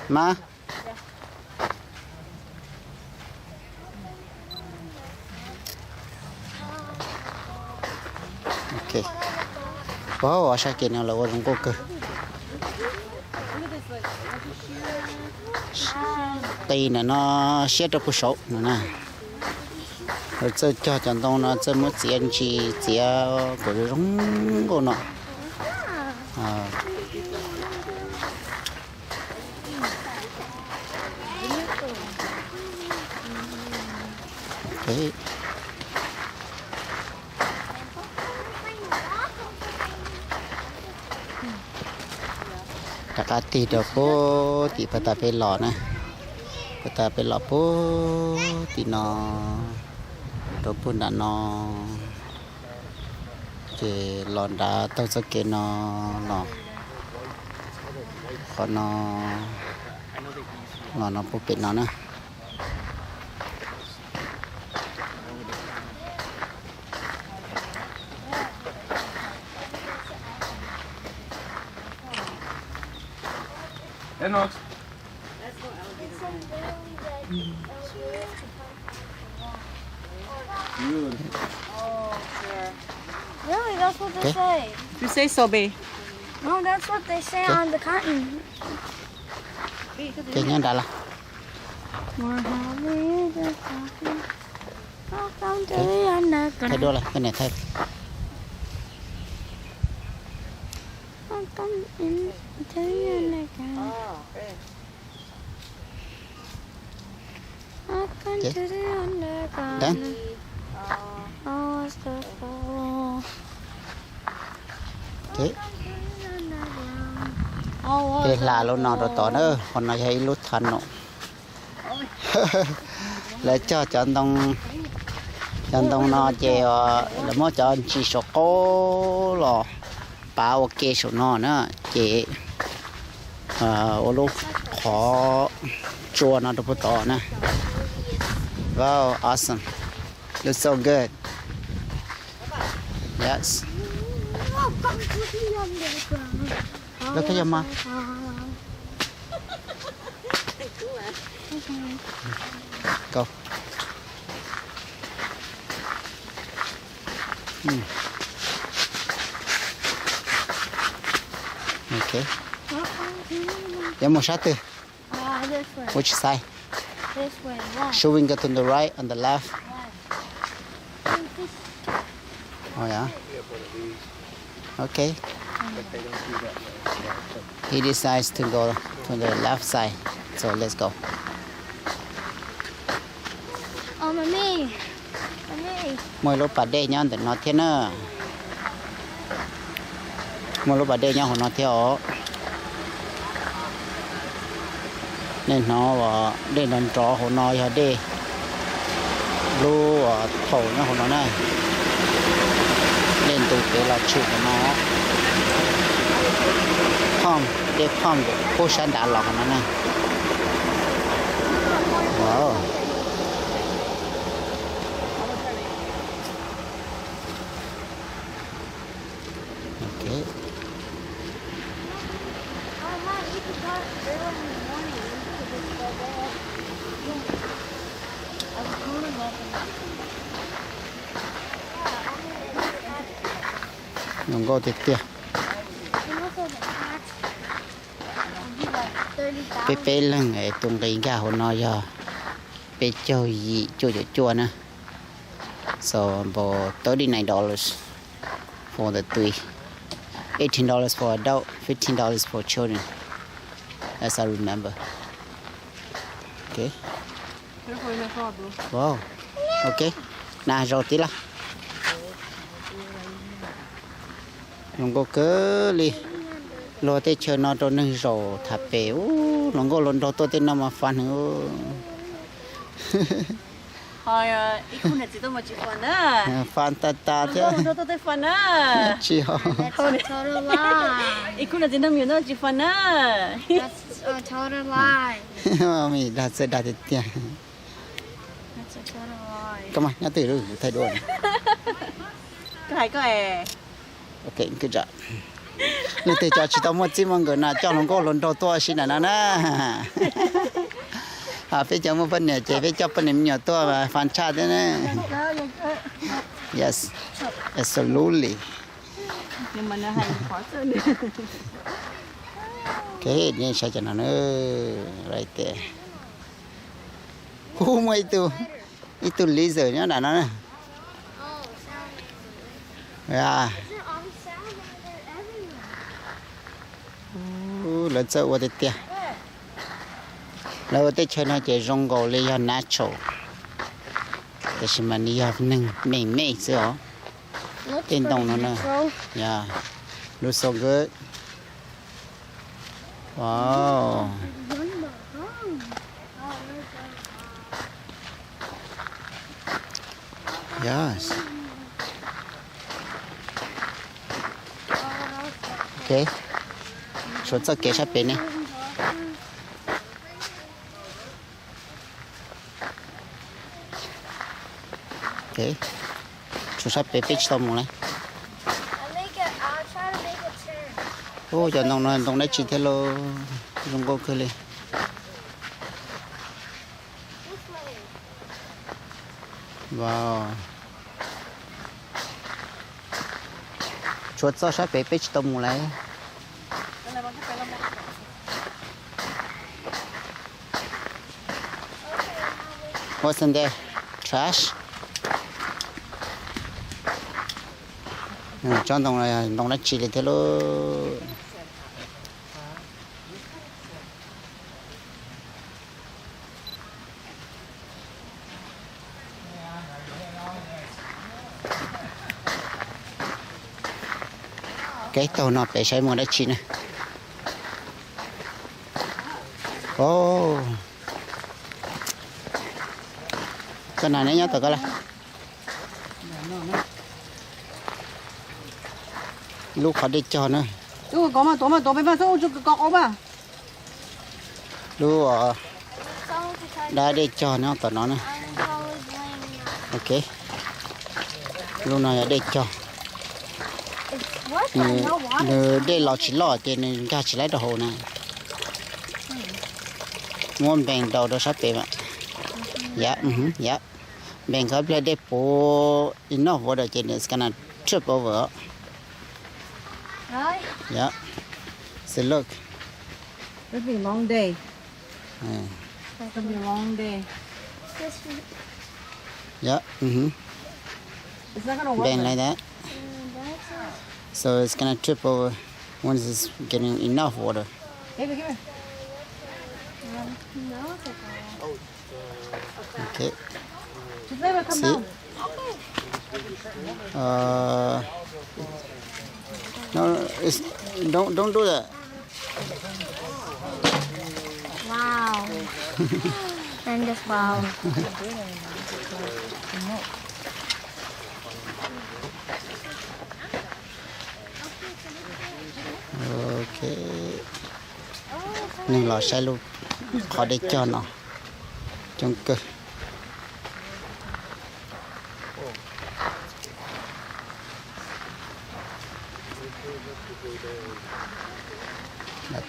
Mas, ok, puag sab kev no lawv ua zoo nkauj kawg. Qis ntawm no siab rau puag saud no na. Lawv txawj cog cov ntoo no, txawj muab txiav ntsis txiav kom zoo zoo nkauj no. Rov qab tig rau puag tim puag ta peb los na, puag ta peb los puag tim no, rau puag nram no, ces los nrad taug txoj kev no los qhov no, los no puag pem no na. Really, that's what they say. You say so, babe. No, that's what they say on the continent. Ces nyob nrad lawm. Welcome to the underground. Thaij duab lawm, koj niam thaij. Welcome in to the underground. Welcome to the underground. Done. Oh, what's the fall? Peb hla lub no rau tod na, qhov no yog ib lub tunnel. Lawv cog cov ntoo, cov ntoo no ces lawv muab cov ntsis saum qaub los pav ua ke saum no na, ces ua lub qhov tsua no rau puag tod na. Wow, awesome. Looks so good. Yes. Lawv koj yog mas. Go. Ok. Yuav mus sab twg? Which side? Should we go to the right or the left? Oh yeah. Okay. He decides to go to the left side. So let's go. Muaj ib lub pas dej nyob ntawm no thiab na. Muaj lub pas dej nyob hauv no thiab os. Nej hnov dej nrov nrov hauv no yog dej, lub thaum nyob hauv no na. Dej ntu kev los tshwm hauv no. Pump, dej pump puag sab nrad los hauv no na. Wow. Zoo nkauj tiag tiag. Peb peb leeg es tus nqi nkag hauv no yog peb caug yim cuaj caum cuaj na. So about thirty nine dollars for the three. Eighteen dollars for adult, fifteen dollars for children. As I remember. Okay. Wow. Ok, na zaus tib laj. Hluas nkauj kawg li. Luag tej chaw no rau neeg zaum tham pem, hluas nkauj hluas nraug tuaj tej no mas fun heev. Fun tas tas thiab. Tsis ho. Dag txawj dag tiag tiag. Koj mas nyob twg kuv thaij duab. Ok, leej twg cov tsis tau muaj txij muaj nkawm no coj hluas nkauj hluas nraug tuaj si ntawm no na. Peb cov muaj poj niam ces peb coj poj niam me nyuam tuaj mas fun tshaj thiab na. Yes, absolutely. Ok, nej saib cov no na, right there. Hu muaj ib tug, ib tug lizard nyob nram no na. Lawv txawj ua tiag tiag. Lawv ua tej chaw no ces zoo nkaus li yog natural, tiam sis mas nws yog neeg meem meej xwb os. Tej ntoo no na, yeah, looks so good. Wow. Yes. Ok, tshuav txoj kev sab pem ne. Ok, tshuav sab pem peb tsis tau mus lawm. Ub, cov ntoo no ntoo dab tsi thiab lauj, zoo nkauj kawg li. Wow. Tshuav txoj sab pem peb tsis tau mus lawm. What's in there? Trash? Tsob ntoo, ntoo dab tsi li thiab lauj. Kev taug no pem saib muaj dab tsi na. O, koj na, neb nyob tom koj lawm. Lub qhov dej cog na. Lub dab dej cog nyob tom no na. Ok. Lub no yog dej cog. Nws, nws dej los tsis loj ces nws nkag tsis laib rau hauv na. Muab npees daus rau sab pem mas. Yep, yep. Npees nkawd pliag dej puv enough water ces nws it's gonna trip over. Yep. So look. It's been a long day. It's gonna be a long day. Yep. Bend like that. So it's gonna trip over once it's getting enough water. Baby, come here. Okay. Just let her come down. Uh, no, it's, don't, don't do that. Wow. And just wow. Ok. Neeg los saib lub qhov dej cog no coob kawg.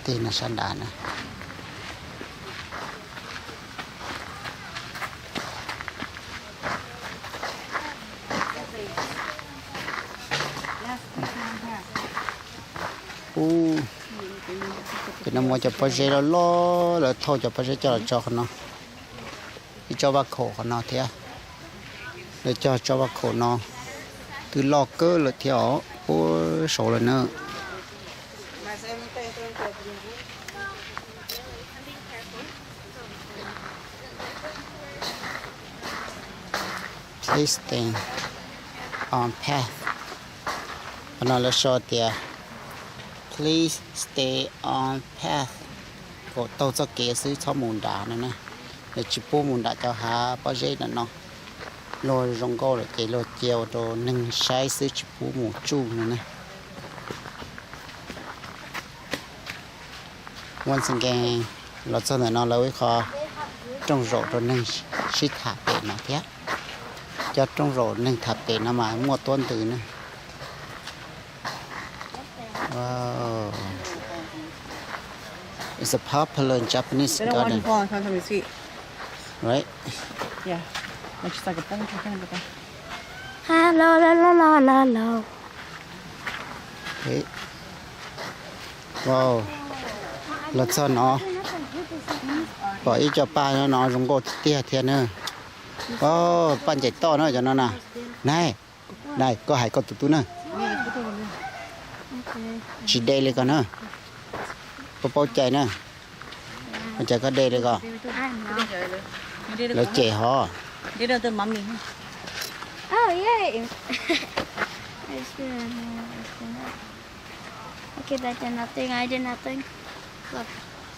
Tig no sab nrad na. Ub, ces no muaj cov pob zeb loj loj, lawv thauj cov pob zeb coj los tso qhov no. Ib tsob vaj khaum qhov no thiab. Lawv cog tsob vaj khaum no twb loj kawg lawm thiab os, puag saud lawm na. Please stay on path. Qhov no lawv sau tias, please stay on path. Kom taug txoj kev xwb txhob mus nrad no na. Lawv tsis pub mus nram cov hav pob zeb ntawm no. Luag zoo nkauj lawm ces luag cia ua rau neeg saib xwb tsis pub mus tsuj no na. Once again, los txog ntawm no lawv ua ib qho rooj zaum rau neeg sib tham pem no thiab. Cov rooj zaum neeg tham pem no mas muaj tuab ntws na. Wow. It's a popular Japanese garden. Right? Hello, hello, hello, hello, hello. Wow. Los txog no, pom ib co paj no zoo nkauj tiag tiag na. Paj ncaim toj na cov no na. Nai, nai, koj hais koj tus tub na. Tsis de li ko na. Koj paub cai na. Ua cas koj de li ko? Lawv cem hov.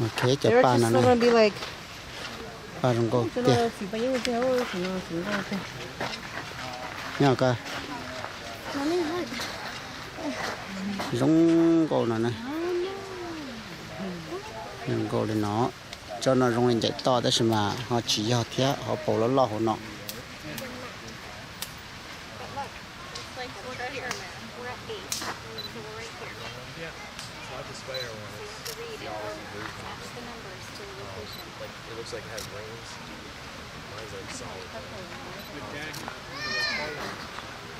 Ok, cov paj no na. Paj zoo nkauj tiag. Nyob ko. Zoo nkauj no na. Zoo nkauj li no. Tsob no zoo li ncaim toj tab sis mas ho tsis yog thiab, hauv paus loj loj hauv no.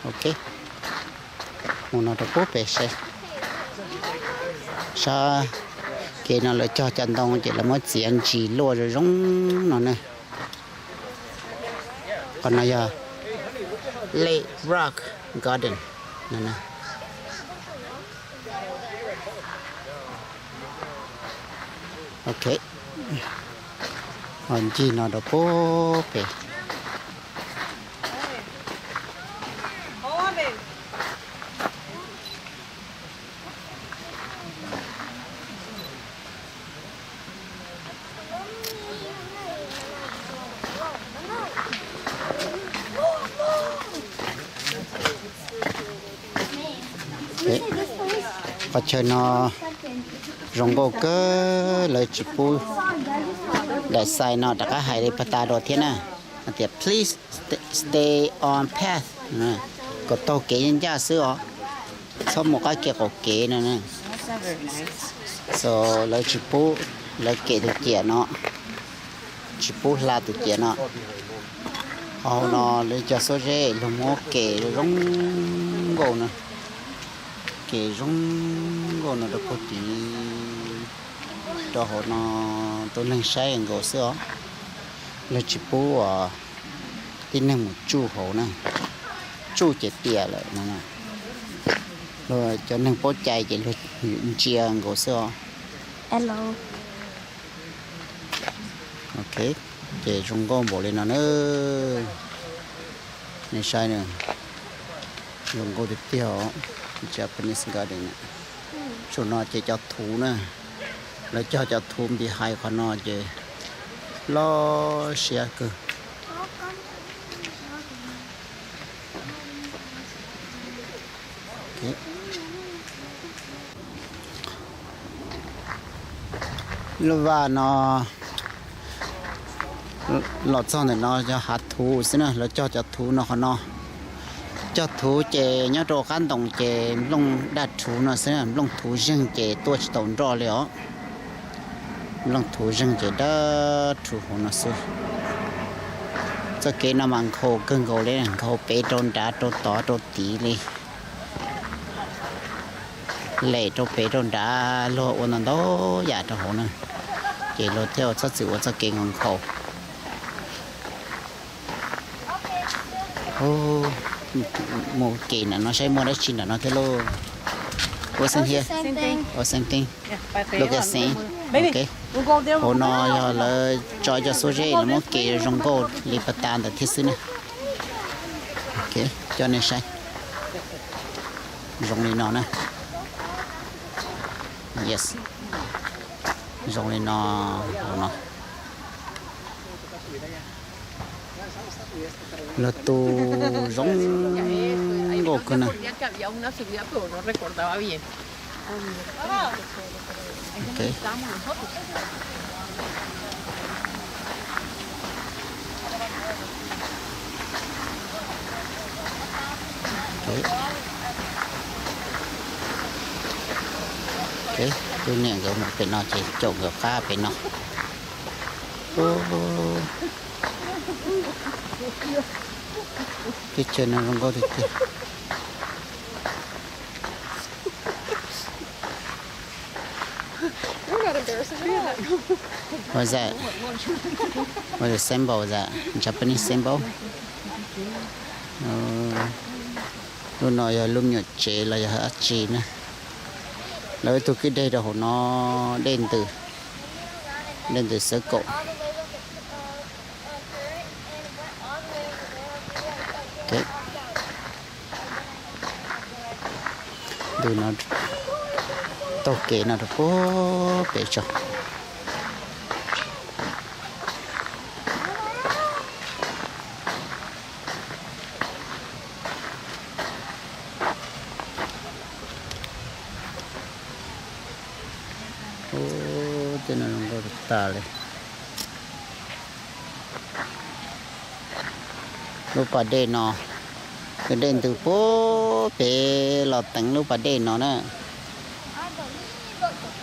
Ok, mus no rau puag pem saib. Sab kev no lawv cog cov ntoo ces lawv muab txiav ntsis luaj zoo zoo no ne. Qhov no yog Lake Rock Garden no. Ok, ho ncig no rau puag pem. Qhov chaw no zoo nkauj kawg, lawv tsis pub daim xais no rov qab hais li pag tas dua thiab na. Hais tias please stay on path, kom taug kev ncaj xwb os, txhob mus qab kev qaum kev no. So lawv tsis pub, lawv kem tus ciam no, tsis pub hla tus ciam no. Hauv no lawv cog xuab zeb luag muab kem zoo nkauj na, kem zoo nkauj no rau puag tid, rau hauv no rau neeg saib nkaus xwb os. Luag tsis pub tib neeg mus tsuj hauv na, tsuj ces tiam lawm no. Luag cov neeg paub cai ces luag ntsia nkaus xwb os. Ok, ces zoo nkauj npaum li no na. Nej saib na, zoo nkauj tiag tiag os. Japanese garden. Saum no ces cov thuv na, lawv cog cov thuv npis hais qhov no ces loj siab kawg. Lub vaj no los txog ntawm no yog hav thuv xwb na, lawv cog cov thuv no qhov no. Cog thuv ces nyob rau qab ntoo ces nplooj daj rhuv no xwb, nplooj thuv zeeg ces tuaj tsis tau nroj li os. Nplooj thuv zeeg ces daj rhuv hauv no xwb. Txoj kev no mas nkhaus kawg nkaus li, nkhaus pem rau nrad rau tod rau tid li. Lem rau pem rau nrad, luag ua ntau ntau yam rau hauv na, ces luag thiaj txhob txwm ua txoj kev nkhaus nkhaus. Mus kem nram no saib muaj dab tsi nram no thiab lauj. What's in here? Oh, same thing. Look at same. Okay. Hauv no yog lawv tso cov xuab zeb lawv muab kem zoo nkauj li pas tas ntawd thiab xwb na. Ok, coj nej saib. Zoo li no na. Yes. Zoo li no, hauv no. Lawv tu zoo nkauj kawg na. Ok. Ok. Ok, tus niam nkawd mus pem no ces caum nkawd qab pem no. Teb chaws no zoo nkauj tiag tiag. What's that? What a symbol is that? Japanese symbol? Lub no yog lub me nyuam tsev los yog dab tsi na. Lawv ib tug kwj deg rau hauv no, dej ntws, dej ntws xwb kaum. Ntws no taug kev no rau puag pem tso. Ub, tej no zoo nkauj tas tas li. Lub pas dej no, tus dej ntws puag pem los teev lub pas dej no na.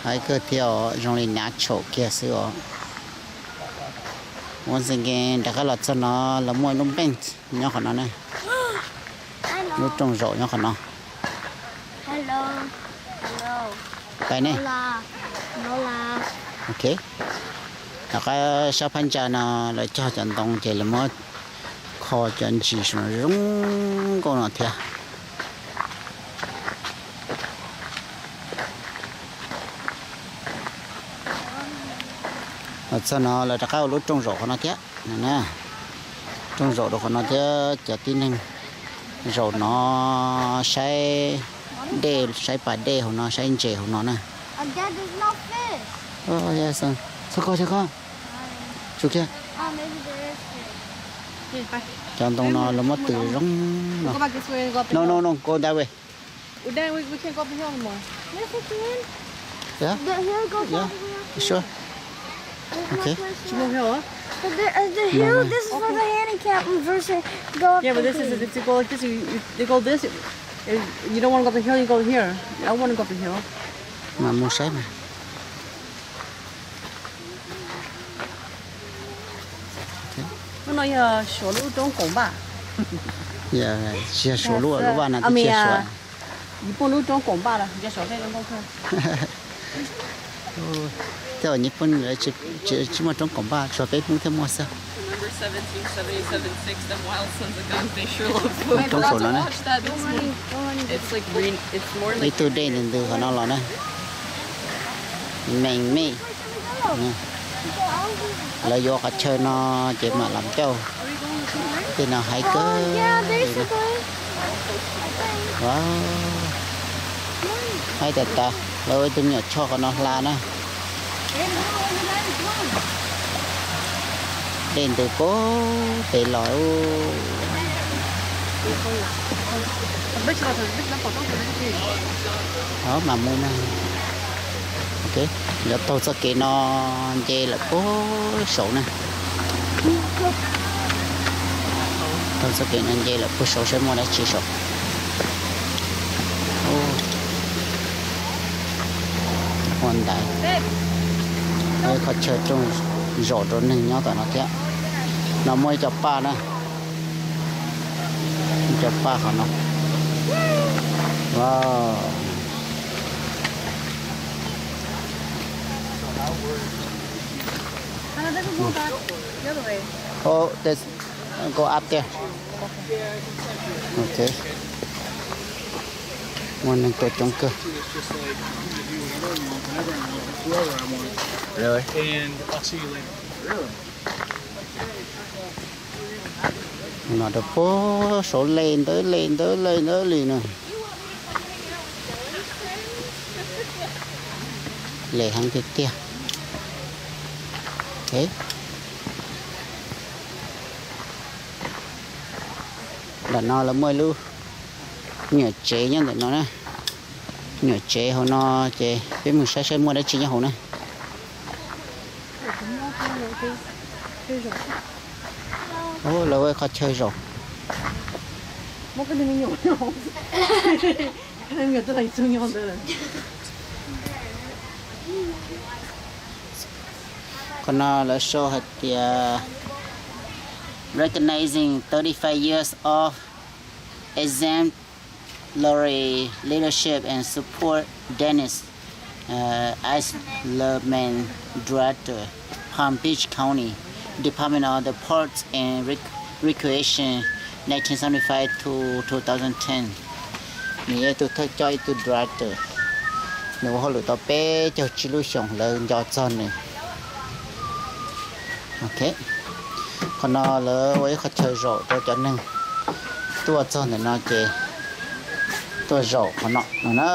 Haib kawg thiab os, zoo li nav tshaum kiag xwb os. Ua ntxeev nkees rov qab los txog no, lawv muaj lub bench nyob qhov no ne. Lub rooj zaum nyob qhov no. Pais ne. Ok. Rov qab sab phab ntsa no lawv cog cov ntoo ces lawv muab kho cov ntsis zoo nkauj no thiab. Los txog no lawv rov qab ua lub rooj zaum qhov no thiab. Rooj zaum rau qhov no thiab cov tib neeg zaum no saib dej, saib pas dej hauv no, saib ntses hauv no na. Txhob koj, txhob koj. Tsum kiag. Cov ntoo no lawv muab tws zoo no. No, no, no, go that way. Well, then we, we can't go up the hill anymore. Yes, we can. Yeah? The hill goes all the way up there. Sure. There's no place to go. The, uh, the hill, this is for the handicap person to go up there. Yeah, but this is, if you go like this, you, you, they go this, you, you don't want to go up the hill, you go here. I want to go up the hill. Mas mus saib mas. Lub no yog Suav lub roob koom npaj. Tsis yog Suav lub, lub vaj no twb tsis yog Suav. Nyij Pooj lub roob koom npaj los yog Suav peb lub npaj. Tej nyij Pooj tsis muaj roob koom npaj, tsuas peb Hmoob thiaj muaj xwb. Roob saum no na. Ib tug dej ntws ntws qhov no los na. Meem mej. Lawv yuav qhov chaw no ces mam los ncauj. Tej no haib kawg. Haib tas tas, lawv ua ib tug me nyuam choj qhov no hla na. Dej ntws puag pem los. Mas mus na. Yuav taug txoj kev no nce lawm puag saud na. Txoj kev no nce lawm puag saud saib muaj dab tsi saum. Ua ntawd, qhov chaw rooj zaum rau neeg nyob tom no thiab. No muaj ib co paj na, ib co paj qhov no. Wow. Oh, there's, go up there. Ok. Muaj neeg tuaj coob kawg. Really? No rau puag saud le ntawd le ntawd le ntawd li no. Le heev tiag tiag. Ntawm no lawv muaj ib lub nyuam tsev nyob ntawm no na. Nyuam tsev hauv no ces peb mus saib saib muaj dab tsi nyob hauv na. Lawv ua qhov chaw zaum. Qhov no lawv sau hais tias recognizing thirty-five years of exemplary leadership and support Dennis, uh, as the main director, Palm Beach County Department of the Parks and Rec- Recreation, nineteen seventy-five to two thousand ten. Nws yog ib tug thawj coj, ib tug director. Nws ua hauj lwm tau peb caug tsib lub xyoos lawv nco txog nws. Ok, qhov no lawv ua ib qhov chaw zaum rau cov neeg tuaj txog ntawm no ces tuaj zaum qhov no no na.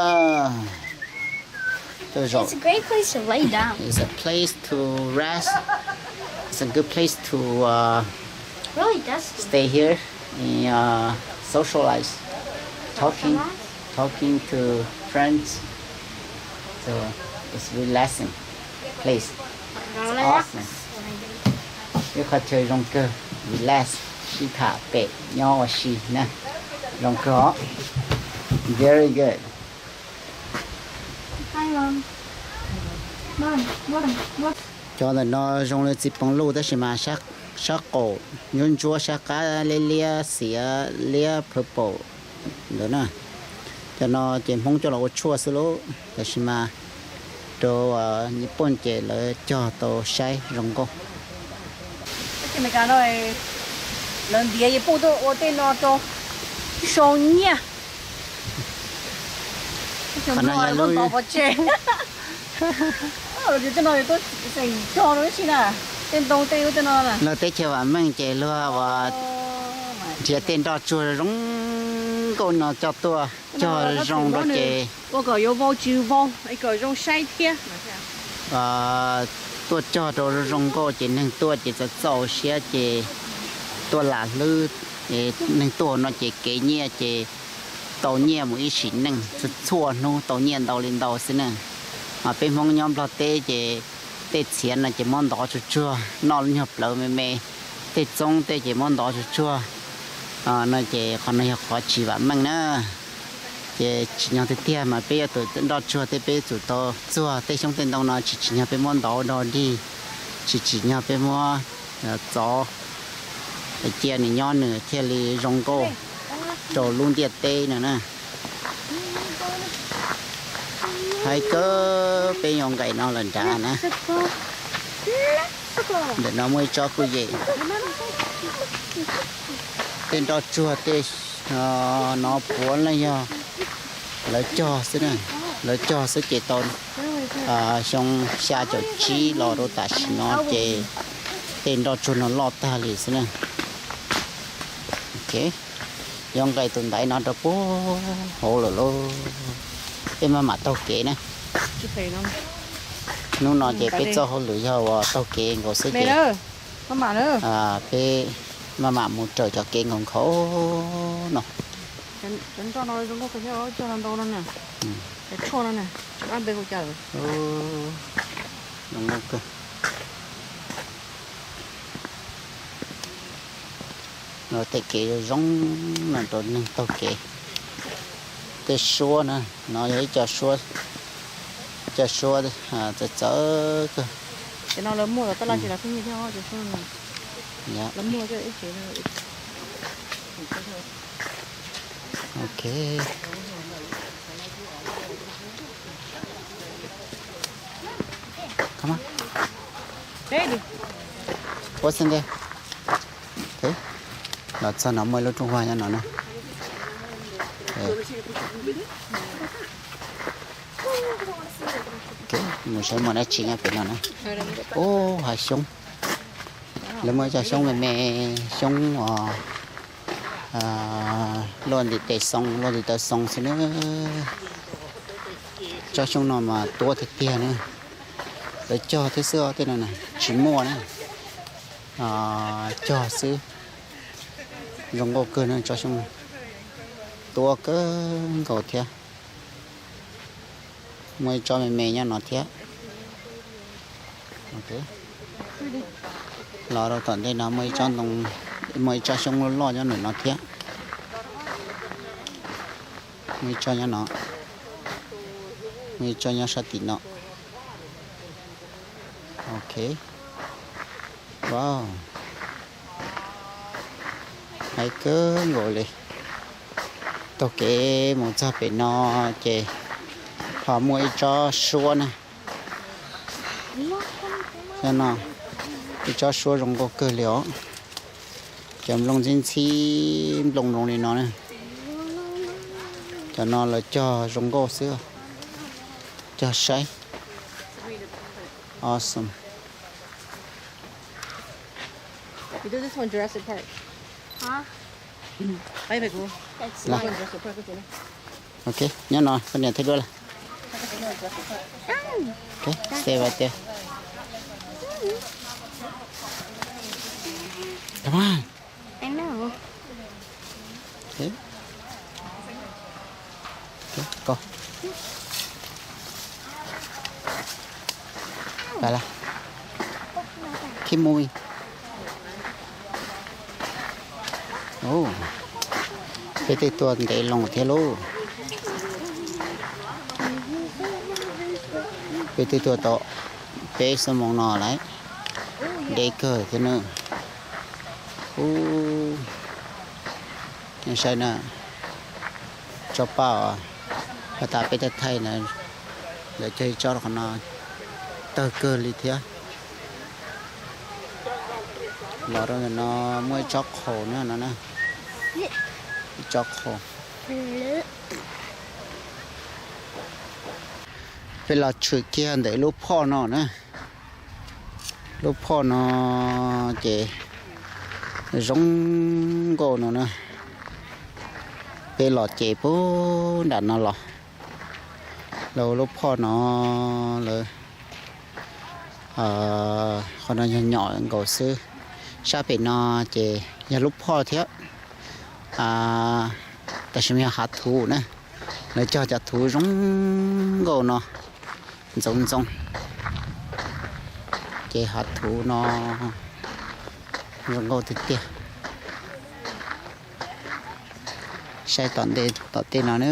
Tuaj zaum. It's a great place to lay down. It's a place to rest. It's a good place to uh, Really dusty. Stay here and uh, socialize, talking, talking to friends. So it's relaxing place. Relax. Awesome. Ib qhov chaw zoo kawg, relax, sib tham pem nyob ua si na. Zoo kawg os. Very good. Hi, Mom. Mom, what, what? Cov ntawm no zoo li txiv poos luj tab sis mas sab qaum ntsuab ntsuab, sab qab liab liab xiav liab purple ntawd na. Cov no ces Hmoob coj los ua tshuaj xwb lauj, tab sis mas rau Nyij Pooj ces lawv cog tau saib zoo nkauj. Tab sis Meskas no lawv ntiav Nyij Pooj tuaj ua tej no rau sau nyiaj. Qhov no yog lub pov tseg. Tej no tuaj xeem cog rau ib si na, tej ntoo tej ub tej no na. Luag teb chaws vam meej ces luag ua nrhiav tej nroj tsuag zoo nkauj no coj tuaj cog zoo rau ces ua kom yuav vau tsis vau, kom zoo saib thiab. Tuaj cog rau zoo nkauj ces neeg tuaj ces txaus txaus siab ces tuaj lam hlwb, neeg tuaj no ces kev nyiaj ces tau nyiaj mus ib sim neej, txhua txhua hnub tau nyiaj ntau li ntau xwb na. Mas peb Hmoob nyob Nplog teb ces tej txhiav no ces muab ntov tsuag tsuag noj nyuag plawv me me, tej txoob tej ces muab ntov tsuag tsuag no ces qhov no yog qhov tsis vam meej na. Ces tsim nyog tiag tiag mas peb yuav tus nroj tsuag tej peb yuav tsum tau txuag tej xyoob tej ntoo no, tsis tsim nyog peb muab ntov dog dig, tsis tsim nyog peb muab txov, cia nws nyob nws thiaj li zoo nkauj rau lub ntiaj teb no na. Hais kawg peb yuav nqes no lawm nrad na. Ntawm no muaj ib tsob kuj yem. Tej nroj tsuag tej no puav leej yog lawv cog xwb na, lawv cog xwb ces tau xyoo xya caum tsib los rau tam sim no ces tej nroj tsuag no loj tag li xwb na. Ok, yuav nqes tus ntaiv no rau puag hauv lawm lauj. Peb maj mam taug kev na. Hnub no ces peb txoj hauj lwm yog uas taug kev nkaus xwb ces peb maj mam mus raws cov kev nkaus nkhaus no. Zoo nkauj kawg. Tej kev zoo no rau neeg taug kev. Tej suab na, no yog ib co suab, ib co suab txawv txawv kawg. Ok. What's in there? Los txog no muaj ib lub rooj vag nyob no na. Mus saib muaj dab tsi nyob pem no na. Ub, hav xyoob. Lawv muaj cov xyoob me me, xyoob uas luaj ntim tes xoo, luaj ntim taw xoo xwb na. Tsob xyoob no mas tuab tiag tiag na. Lawv cog thiab xwb os, tej no na tsis muaj na. Cog xwb. Zoo nkauj kawg na tsob xyoob no. Tuab kawg nkaus thiab. Muaj ib tsob me me nyob no thiab. Los rau tom ntej no muaj ib tsob ntoo, muaj ib tsob xyoob loj loj nyob ntawm no thiab. Muaj ib tsob nyob no, muaj ib tsob nyob sab tim no. Ok. Wow, haib kawg nkaus li. Taug kev mus txog pem no ces ho muaj ib tsob suab na. Cov no ib tsob suab zoo nkauj kawg li os. Cov nplooj ntxhib ntxhib nplooj zoo li no na. Cov no lawv cog zoo nkauj xwb, cog saib. Awesome. You do this one, Jurassic Park. Hả? Ay, me gu. That's Love. One Jurassic Park, okay. Ok, nyob no, koj niam thiab duab lawm. Ok, stay right there. Come on. I know. Ok. Keep moving. Peb twb tuaj ntev loo thiab lauj. Peb twb tuaj tau peb xuab moos no lawm. Ntev kawg thiab na. Ub, nej saib na, tsob paj uas tas peb thaij thaij na, lawv cog ib tsob rau qhov no tawg kawg li thiab. Los rau ntawm no muaj ib tsob qhaus na no na, ib tsob qhaus. Peb los tshwm kiag ntawm lub phoj no na. Lub phoj no ces zoo nkauj no na. Peb los ces puag nram no los, lawv lub phoj no lawv, qhov no nyuag nyom nkaus xwb. Sab pem no ces yog lub phoj thiab, tab sis mas yog hav thuv na. Lawv cog cov thuv zoo nkauj no, ntxoov ntxoo. Ces hav thuv no zoo nkauj tiag tiag. Saib tom ntej tom tej no na,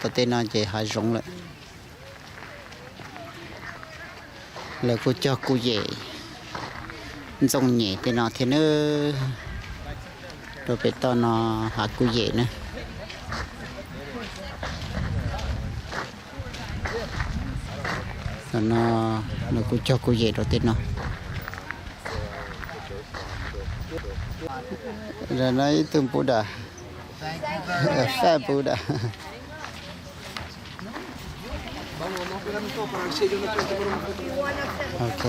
tom tej no ces hav zoov lawm. Lawv kuj cog kuj yem, ntxooj nyem tej no thiab na. Rau pem toj no hav kuj yem na. Tam no lawv kuj cog kuj yem rau tej no. Lawv no ib tug Buddha, fat Buddha. Ok.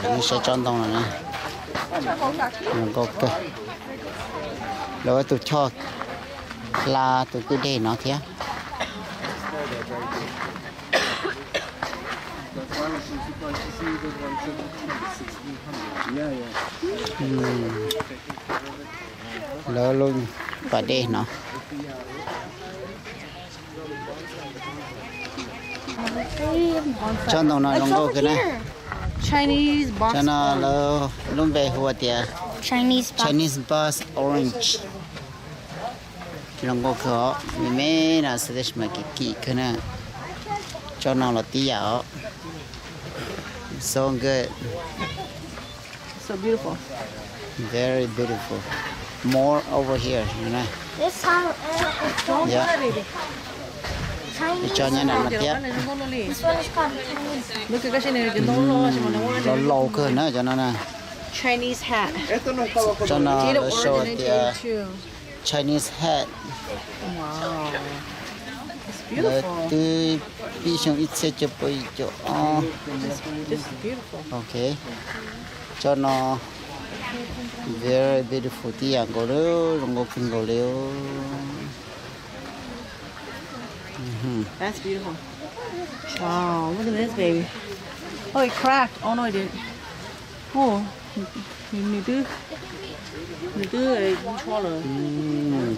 Nej saib tsob ntoo no na, zoo nkauj kawg. Lawv tus choj hla tus kwj deg no thiab. Lawv lub pas dej no. Tsob ntoo no zoo nkauj kawg na. Cov no lawv lub npe hu tias Chinese Boss Orange. Zoo nkauj kawg os, me me no xwb tab sis mas kim kim kawg na. Tsob no los tib yam os. So good. Very beautiful. More over here. Tsob nyob nram no thiab. Los laus kawg na cov no na. Tsob no lawv sau tias Chinese hat. Lawv twb pib xyoo ib txhiab cuaj pua yim caum ob. Ok. Tsob no very beautiful tib yam nkaus li, zoo nkauj kawg nkaus li.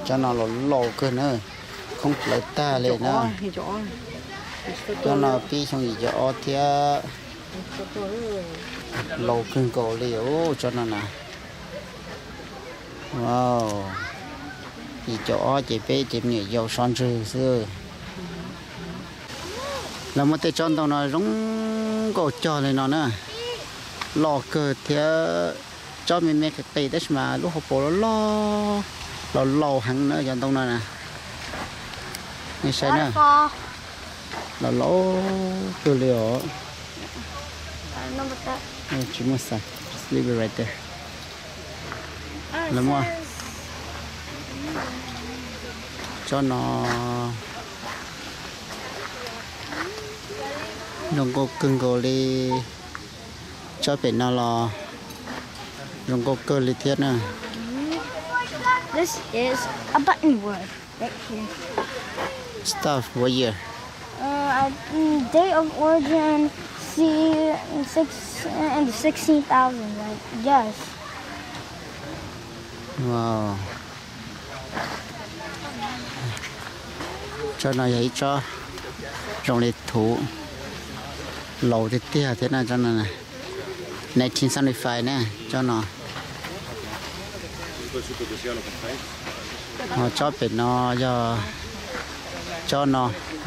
Tsob no los laus kawg na, khoob plawv tag li na. Tsob no pib xyoo yim caum ob thiab, laus kawg nkaus li os tsob no na. Yim caum ob ces peb ces me nyuam yaus sov ntswg xwb. Lawv muaj tej tsob ntoo no zoo nkauj cog li no na, loj kawg thiab. Tsob me me qis qis tab sis mas lub hauv paus loj loj, los laus heev na cov ntoo no na. Nej saib na, los laus kawg li os. Tsis muaj xav, just leave it right there. Lawv muaj tsob no zoo nkauj kawg nkaus li. Tsob pem no los zoo nkauj kawg li thiab na. This is a buttonwood right here. Stuff what year? Uh, I, mm, date of origin, see, six, in the sixteen thousand, I guess. Wow. Tsob no yog ib tsob zoo li thuv, laus tiag tiag thiab na tsob no. Nineteen seventy-five na tsob no. Ho tsob pem no yog tsob no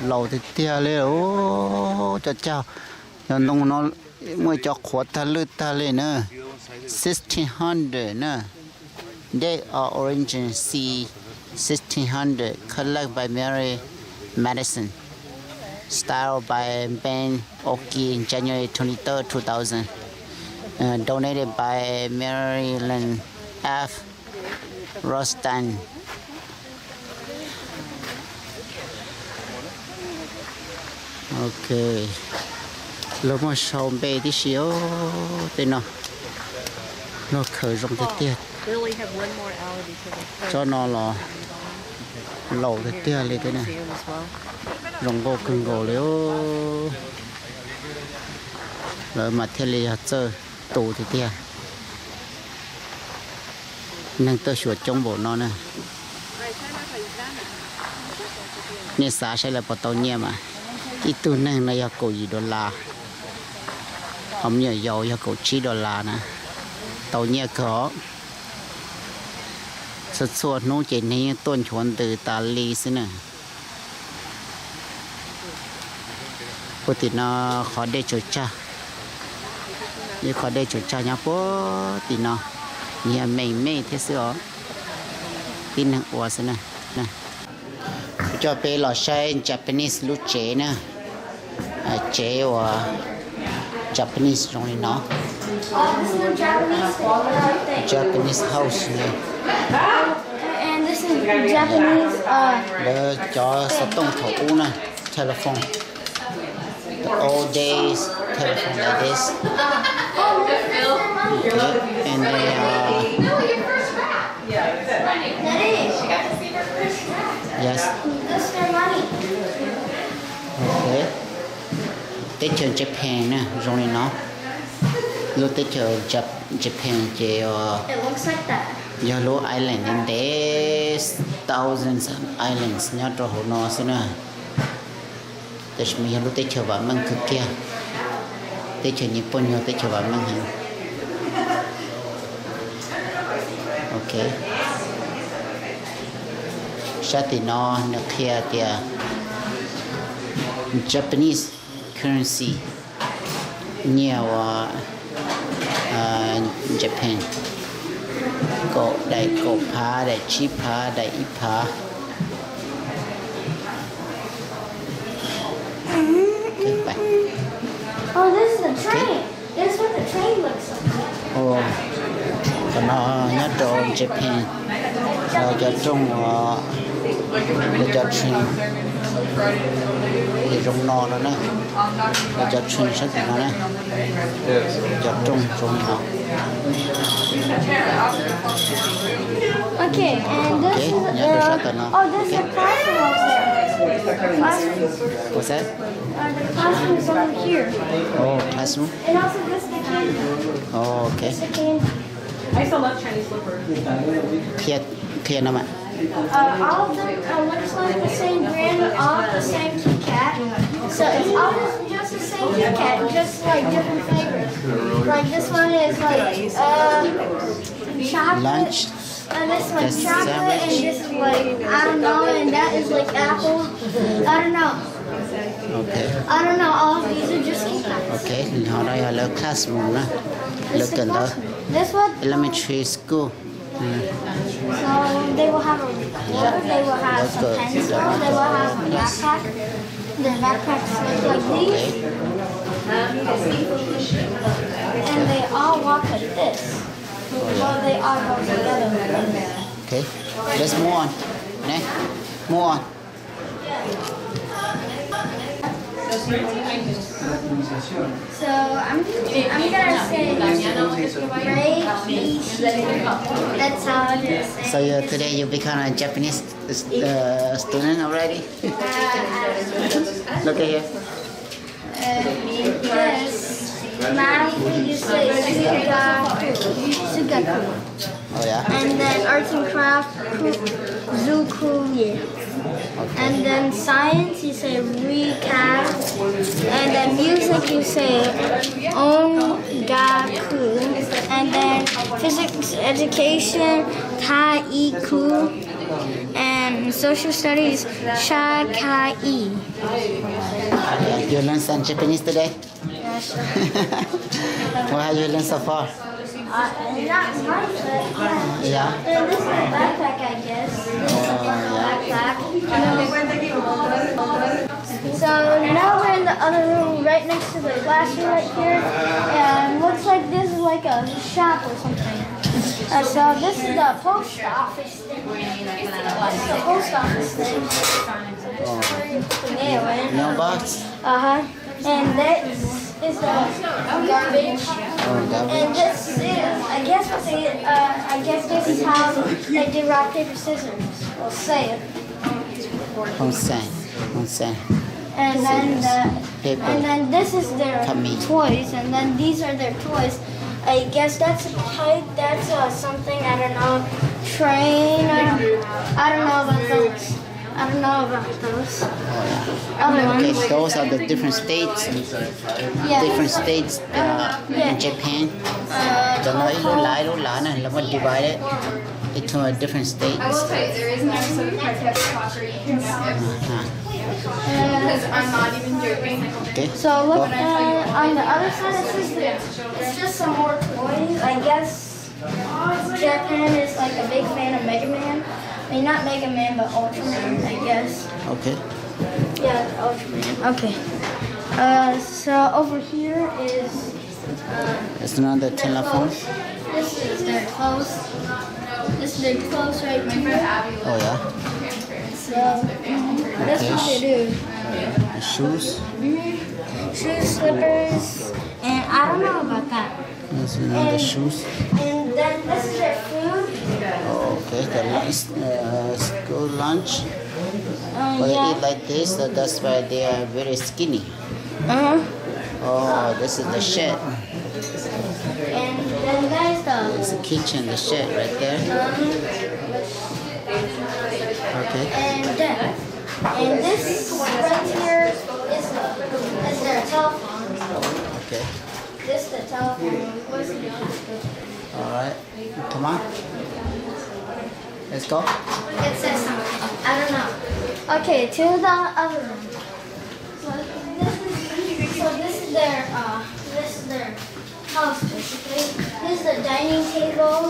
laus tiag tiag li. Cov caug, cov ntoo no muaj cov qhuav tag lwj tag li na. Sixteen hundred na. Date of origin C sixteen hundred, collect by Mary Madison, style by Ben Oki, January twenty-third, two thousand, uh, donated by Marilyn F Rostand. Ok, lawv muaj sau npe tib si os. Tej no lub khaws zoo tiag tiag. Tsob no los laus tiag tiag li thiab na, zoo nkauj kawg nkaus li. Lawv mas thiaj li yog txawj tu tiag tiag. Neeg tuaj xyuas coob npaum no na. Nej xav saib lawv puas tau nyiaj mas, ib tug neeg no yog kaum yim dollar, ho me nyuam yaus yog kaum tsib dollar na, tau nyiaj kawg os. Txhua txhua hnub ces neeg yeej tuaj nchuav ntws tas li xwb na. Puag tim no qhov dej tsaws tsag, ib qhov dej tsaws tsag nyob puag tim no, nyias meem mej thiab xwb os. Tib neeg ua xwb na. Kuv coj peb los saib Japanese lub tsev na. Tsev uas Japanese zoo li no. Japanese house na. Lawv cov xov tooj thaum ub na, telephone. The old days telephone like this. Okay, and then, uh, yes. Okay. Teb chaws Japan na zoo li no. Lub teb chaws Jap- Japan ces yog lub island ntev ntev, thousands of islands nyob rau hauv no xwb na. Tab sis mas yog lub teb chaws vam meej kawg kiag. Teb chaws Nyij Pooj nyob teb chaws vam meej heev. Ok. Sab tim no nws qhia tias Japanese currency, nyiaj uas Japan, kaum, daim kaum phav, daim tsib phav, daim ib phav. Qhov no nyob rau Japan, los cov rooj, los cov train, ces zoo no no na, los cov train sab tim no na, cov rooj zoo no. Okay, and this is, nyob rau sab tim no. Oh, there's a classroom over there. Classroom. What's that? Uh, the classroom is over here. Oh, classroom. And also this the candy. Oh, okay. This the candy. I still love Chinese slippers. Qhia, qhia no mas. Uh, all of them uh, looks like the same brand, all the same Kit Kat. So it's all just the same Kit Kat, just like different flavors. Like this one is like uh, chocolate. Lunch. And this is like chocolate, and this is like I don't know, and that is like apple. I don't know. Okay. I don't know. All of these are just Kit Kats. Okay, ho no yog lawv classroom na. Lawv kawm ntawv. This one. Elementary school. So they will have a ruler, they will have some pencils, they will have a backpack. Their backpacks look like these. And they all walk like this. Well, they all go together. Okay, let's move on. Next, move on. So I'm, I'm gonna say Ray Ishii. That's how I'm gonna say. So you, today you become a Japanese uh, student already? Look at here. Uh, yes. Math, you say sugaku. Sugaku. Oh yeah. And then arts and craft, ku, zuku ye. Okay. And then science, you say rika. And then music, you say ongaku. And then physics education, taiku. And social studies, shakai. You learn some Japanese today? Yes. What have you learned so far? Uh, not much, but yeah. Yeah. And this is a backpack, I guess. This is a backpack. So now we're in the other room, right next to the classroom right here. And looks like this is like a shop or something. Uh, so this is the post office thing. This is the post office thing. Mailbox? Uh huh. And this is the garbage. Oh, garbage. And this is, I guess, what they, uh, I guess this is how they do rock, paper, scissors. We'll say it. Không sai, không sai. And then the, Paper. And then this is their toys, and then these are their toys. I guess that's a kite, that's uh, something, I don't know, train, I don't, I don't know about those. I don't know about those. Oh, yeah. Other ones. Okay, those are the different states. Yeah. Different states uh, in Japan. Cov no ib lub lav ib lub lav na, lawv muab divided into different states. I will tell you, there is an episode of Princess Property. Uh-huh. Okay. So look, uh, on the other side, it's just, it's just some more toys, I guess. Japan is like a big fan of Mega Man. I mean, not Mega Man, but Ultraman, I guess. Okay. Yeah, Ultraman. Okay. Uh, so over here is. Uh, it's another telephone. This is their clothes. This is their clothes right here. Oh yeah. So, mm-hmm. That's what they do. Shoes. Mm-hmm. Shoes, slippers, and I don't know about that. That's another shoes. And then this is their food. Oh, okay, the lunch, uh, school lunch. Uh, but they eat like this, so that's why they are very skinny. Uh-huh. Oh, this is the shed. And then there's the. It's the kitchen, the shed right there. Uh-huh. Okay. And then, and this right here is, is their telephone. Okay. This the telephone. Where's the other? All right. Come on. Let's go. It says something. I don't know. Okay, to the other room. So this is, so this is their, uh, this is their house, basically. This is the dining table.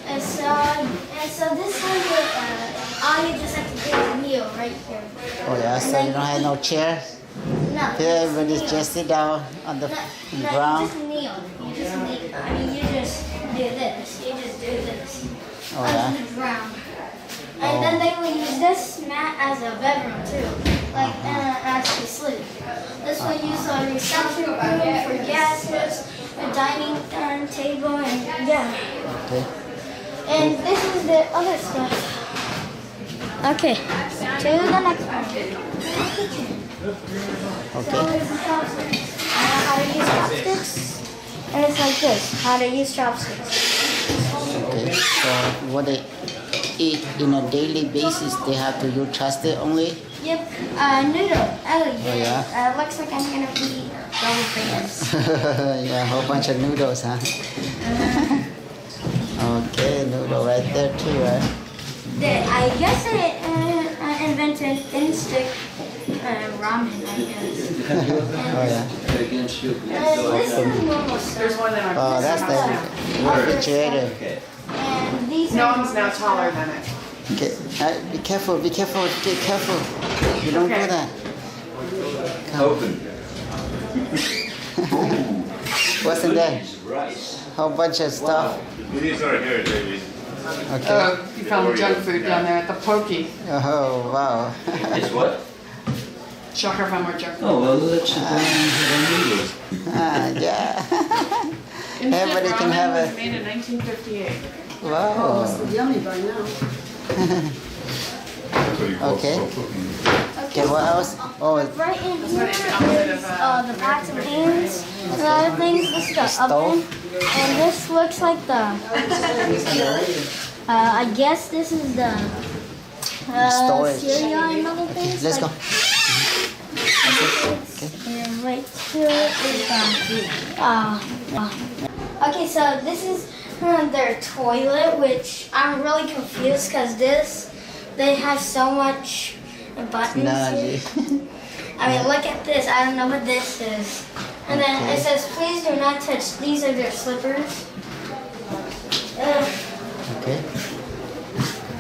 And so, and so this is where, uh, all you just have to do is kneel right here. Oh, yeah, so you don't have no chair? No, you just kneel. Everybody just sit down on the ground? No, no, you just kneel. You just kneel. I mean, you just do this. You just do this. Oh, yeah? On the ground. And then they will use this mat as a bedroom too, like, uh, as to sleep. This will use a reception room for guests, a dining, um, table, and yeah. Okay. And this is the other stuff. Okay, to the next one. Okay. So, I know how to use chopsticks, and it's like this, how to use chopsticks. Okay, so what they eat in a daily basis, they have to use chopstick only? Yep, uh, noodle. Oh, yeah. Oh, yeah. Uh, looks like I'm gonna be double famous. Yeah, a whole bunch of noodles, huh? Uh-huh. Okay, noodle right there too, right? They, I guess they uh, uh, invented instant uh, ramen, I guess. Oh, yeah. And, uh, this is normal stuff. Oh, that's the refrigerator. And these are normal stuff. Okay, uh, be careful, be careful, be careful. You don't do that. Come. Open. What's in there? Whole bunch of stuff. These are here, David. Okay. Uh, you found the junk food down there, the pokey. Oh, wow. It's what? Shocker found more junk food. Oh, well, let's sit down and have our noodles. Ah, yeah. Everybody can have a. Instant ramen was made in nineteen fifty-eight. Wow. Oh, must be yummy by now. Okay. Okay, what else? Oh, right in here is uh, the pots and pans and other things. This is the oven. And this looks like the, uh, I guess this is the uh, cereal and other things. Let's go. And right here is the, uh, uh, okay, so this is uh, their toilet, which I'm really confused because this, they have so much buttons here. I mean, look at this. I don't know what this is. And then it says, please do not touch. These are their slippers. Uh, okay.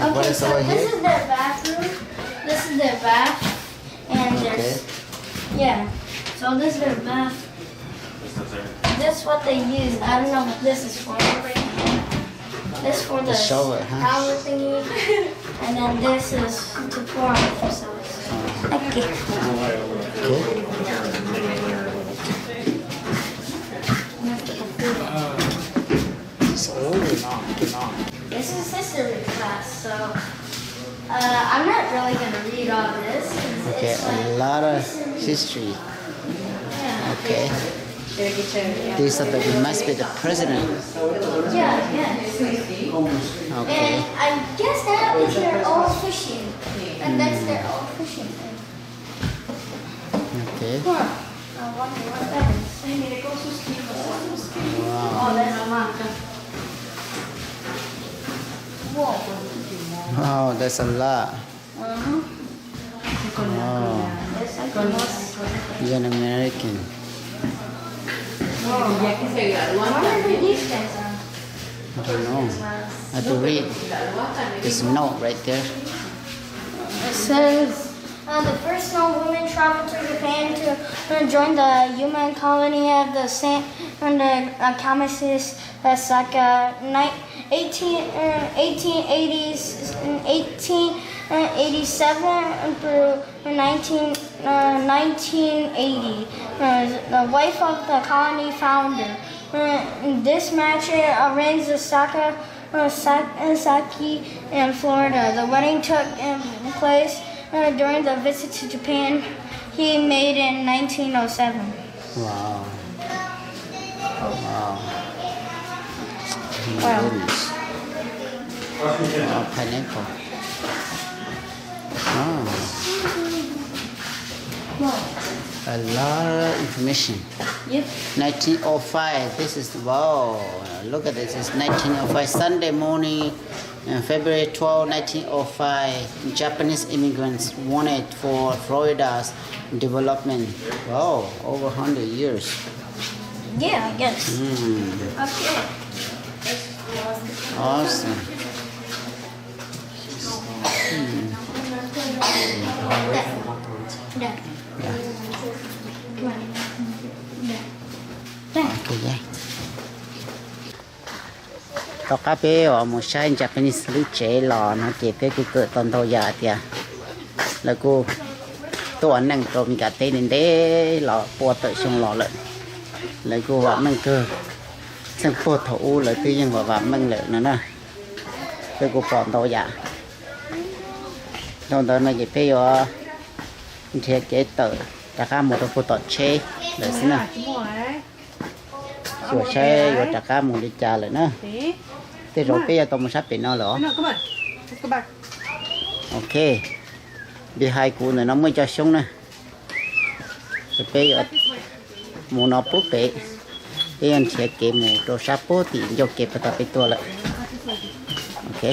Okay, so this is their bathroom. This is their bath. And there's, yeah. So this is their bath. This is what they use. I don't know what this is for. This for the shower thingy. And then this is to pour on themselves. Okay. This is history class, so uh, I'm not really gonna read all this. Okay, a lot of history. Okay. These are the, must be the president. Yeah, yeah. Okay. And I guess that is their old fishing. And that's their old fishing thing. Okay. Huh. I wonder what that is. Wow. Oh, that's a lot. Whoa. Wow, that's a lot. Uh-huh. Wow. That's like the most. You're an American. Whoa. I wonder who these guys are. I don't know. I have to read. There's a note right there. It says, uh, the first known woman traveled to Japan to uh, join the human colony at the Saint and the uh, Kamasis Saka ni- eighteen, uh, eighteen eighties, eighteen eighty-seven through nineteen, uh, nineteen eighty. Uh, the wife of the colony founder. Uh, this match uh, arranged the Saka uh, Sa- uh, Saki in Florida. The wedding took um, place uh, during the visit to Japan he made in nineteen oh seven. Wow. Wow. Oh my goodness. Wow, pineapple. Ah. A lot of information. Yep. Nineteen oh five. This is, wow. Look at this. It's nineteen oh five, Sunday morning, uh, February twelve, nineteen oh five. Japanese immigrants wanted for Florida's development. Wow, over hundred years. Yeah, I guess. Mm. Okay. Awesome. Hmm. Dad. Dad. Dad. Tom qab peb uas mus saib Japanese lub tsev los no ces peb kuj kawm tau ntau yam tias lawv kuj tuaj ua neej rau Meskas teb ntev ntev los pua tawm xyoo los lawm. Lawv kuj vam meej kawg, txheej puag thaum ub lawv twb yeej vam vam meej lawm no na. Peb kuj pom ntau yam. Dhau ntawd no ces peb yuav nrhiav kev tawm rov qab mus rau puag tom tsheb lawm xwb na. Xyuas saib yuav rov qab mus li cas lawm na. Tej zaum peb yuav tau mus sab pem no lawm os. Ok, behind kuv ntawm no muaj ib co xyoob na. Ces peb yuav mus no puag pem, peb yuav nrhiav kev mus rau sab puag tim ncauj kev puag ta peb tuaj lawm. Ok,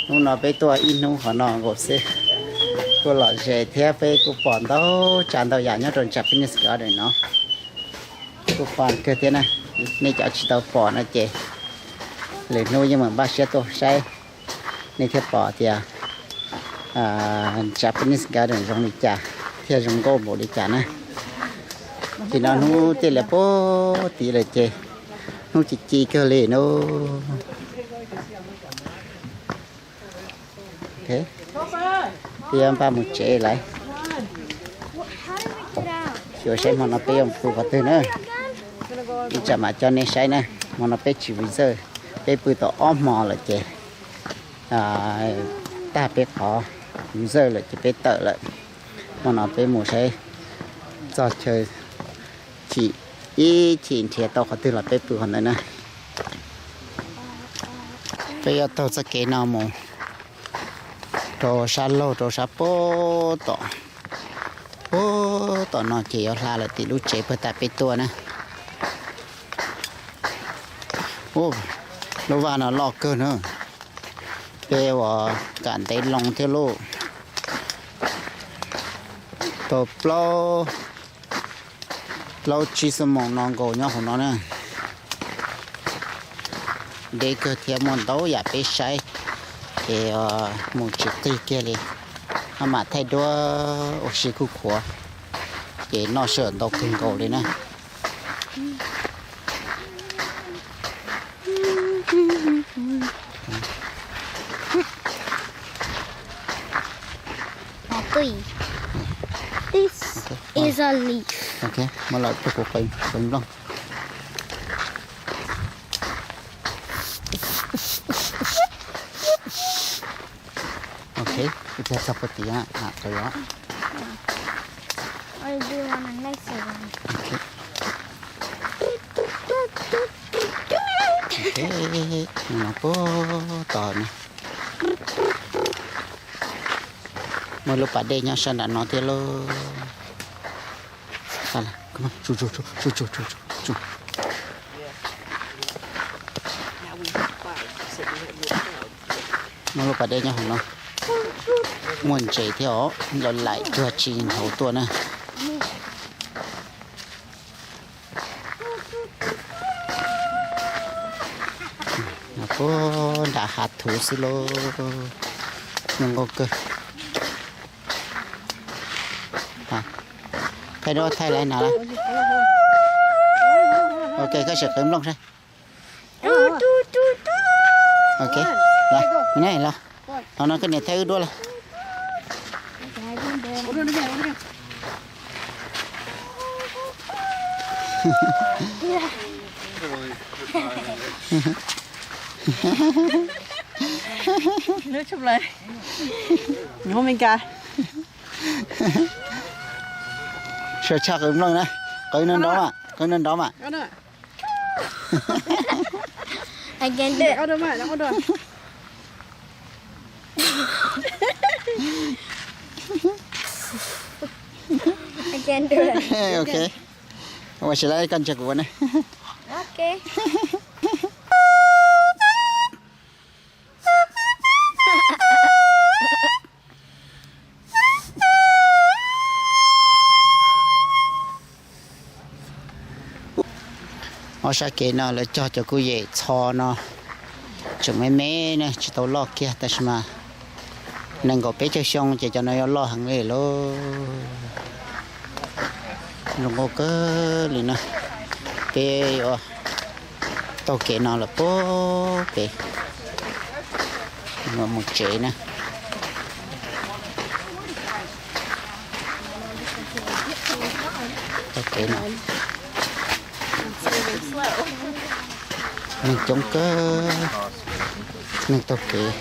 hnub no peb tuaj ib hnub qhov no nkaus xwb, kuj lom zem thiab peb kuj pom ntau tsav ntau yam nyob rau Japanese Garden no. Kuj fun kawg thiab na, nej cov tsis tau pom no ces lwm hnub yeej meem npaj siab tuaj saib, nej thiaj pom tias Japanese Garden zoo li cas thiab zoo nkauj npaum li cas na. Tim no hnub tiaj lias puag tid lawm ces hnub ci ci kawg li no. Peb yuav npaj mus tsev lawm. Xyuas saib hmo no peb yuav pw qhov twg na. Ib tsam mam coj nej saib na. Hmo no peb tsis reserve, peb pw tau ob hmo lawm ces tag peb qhov reserve lawm ces peb tawm lawm. Hmo no peb mus saib txog chaw chim, ib chim nrhiav tau qhov twg los peb pw qhov ntawd na. Peb yuav taug txoj kev no mus rau sab laug rau sab puag tom, puag tom no ces yuav hla lawm tim lub tsev puag ta peb tuaj na. Ub, lub vaj no loj kawg na. Peb uas kam ntev loo thiab lauj. Tau plaub, plaub tsib xuab moos no nkaus nyob hauv no na. Deb kawg thiab muaj ntau yam peb saib, ces mus tsis qig kiag li. Maj mam thaij duab ua si kuj khuav, ces noj sij hawm ntau kawg nkaus li na. This is a leaf. Ok, muab lawm rau kuv qev nplooj. Ok, ib pliag txog puag tid na, qev os. Ok, no puag tod na. Muaj lub pas dej nyob sab nram no thiab lauj. Muaj lub pas dej nyob hauv no. Muaj ntses thiab os, los laim cuag tsis hauv tuaj na. Puag nram hav thuv xwb lauj. Zoo nkauj kawg. Thaij duab thaij lawm na. Ok, koj sim qev nplooj saib. Ok, los, los no koj niam thaij wb duab los. Lub tshaj plaws. Nyob Mes Kas. Sawv tshaj qev nplooj na. Qev no nrov mas, qev no nrov mas. I can do it. Ua dua mas, ua dua. Ok. Ua si lawm koj ntsia kuv ua ne. Ob sab kev no lawv cog cov kuj yem txho no tseem me me na, tsis tau loj kiag tab sis mas nees nkaum peb caug xyoo ces cov no yuav loj heev li lauj. Zoo nkauj kawg li na. Peb yuav taug kev no lawm puag pem, mus tsev na. Taug kev no, neeg coob kawg, neeg taug kev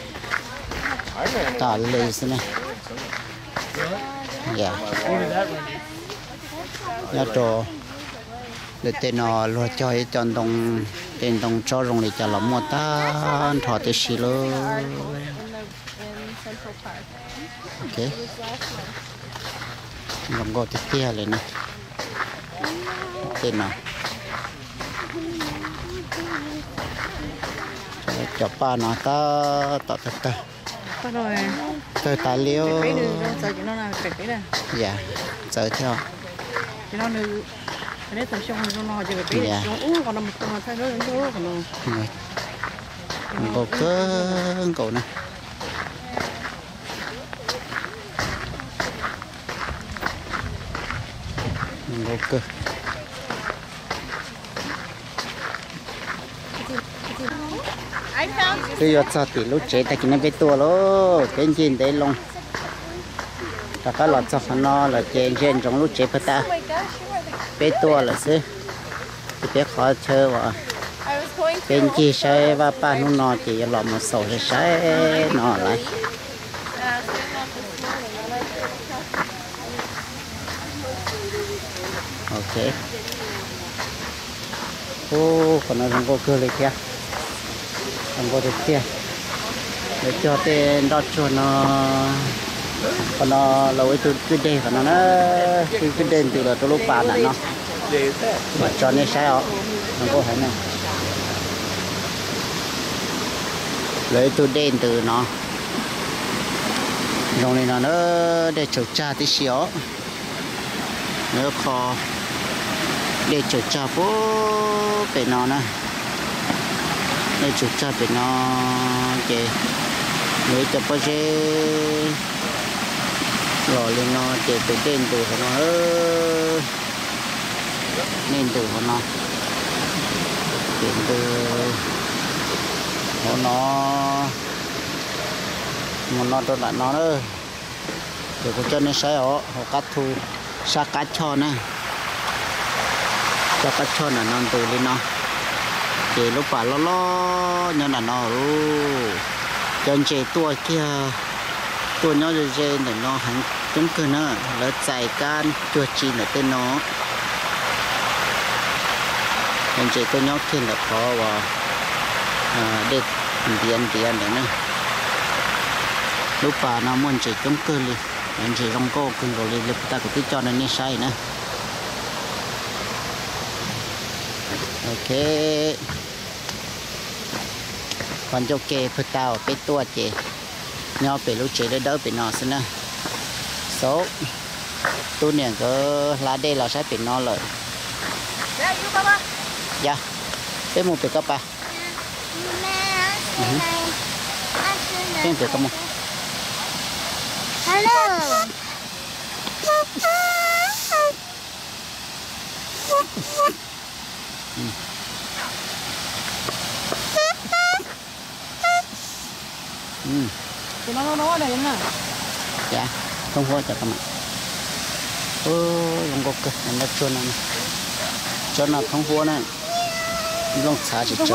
tas li xwb na. Nyob rau lawv tej no luag cog ib co ntoo, tej ntoo tsob zoo li cas los muaj tag nrho tib si lauj. Zoo nkauj tiag tiag li na. Tej no, cov paj no tab tom tawg, tawg tas li. Yam, txawv thiab. Yam, zoo nkauj kawg nkaus na. Zoo nkauj kawg. Twb yuav txog tim lub tsev tag kis no peb tuaj lauj, peb ncig ntev loo rov qab los txog qhov no lawm ces ntsia ntsoov lub tsev puag ta, peb tuaj lawm xwb. Ces peb qhov chaw uas peb ncig saib vaj paj hnub no ces yuav los mus xaus saib saib no lawm. Ok. Ub, qhov no zoo nkauj kawg li thiab. Zoo nkauj tiag tiag. Lawv cog tej nroj tsuag no, qhov no lawv ua ib tug kwj deg qhov no na, ib kwj dej ntws los rau lub pas nram no. Mam tso nej saib os, zoo nkauj heev na. Lawv ib tug dej ntws no zoo li no na, dej tsaws tsag tib si os. Lawv qho dej tsaws tsag puag pem no na, dej tsaws tsag pem no ces lawv ib co pob zeb los li no ces tus dej ntws hauv no, dej ntws hauv no, ces ntws hauv no mus no rau nram no na. Ces kuv coj nej saib os, hauv qab thu sab qab choj na, sab qab choj nram no ntws li no, ces lub pas loj loj nyob nram no. Cov ntses tuaj kiag, tuaj nyob ze ze ntawm no heev coob kawg na, lawv txais kab cuag tsi ntawm tej no. Cov ntses tuaj nyob kiag ntawm qhov uas dej ntiav ntiav ntawd na. Lub pas no muaj ntses coob kawg li, ntses zoo nkauj kawg nkaus li, li puag ta kuv twb coj nej saib na. Ok, qhov ncauj ke puag ta uas peb tuaj ces nyob pem lub tsev dawb dawb pem no xwb na. Xauv, tub niam nkawd hla dej los saib pem no lawm. Yog, peb mus pem ko pas. Peb mus pem ko mus. Thoob huab cov ko mas. Zoo nkauj kawg, nroj tsuag no, tsob no thoob huab na, nplooj txhav tsis tso.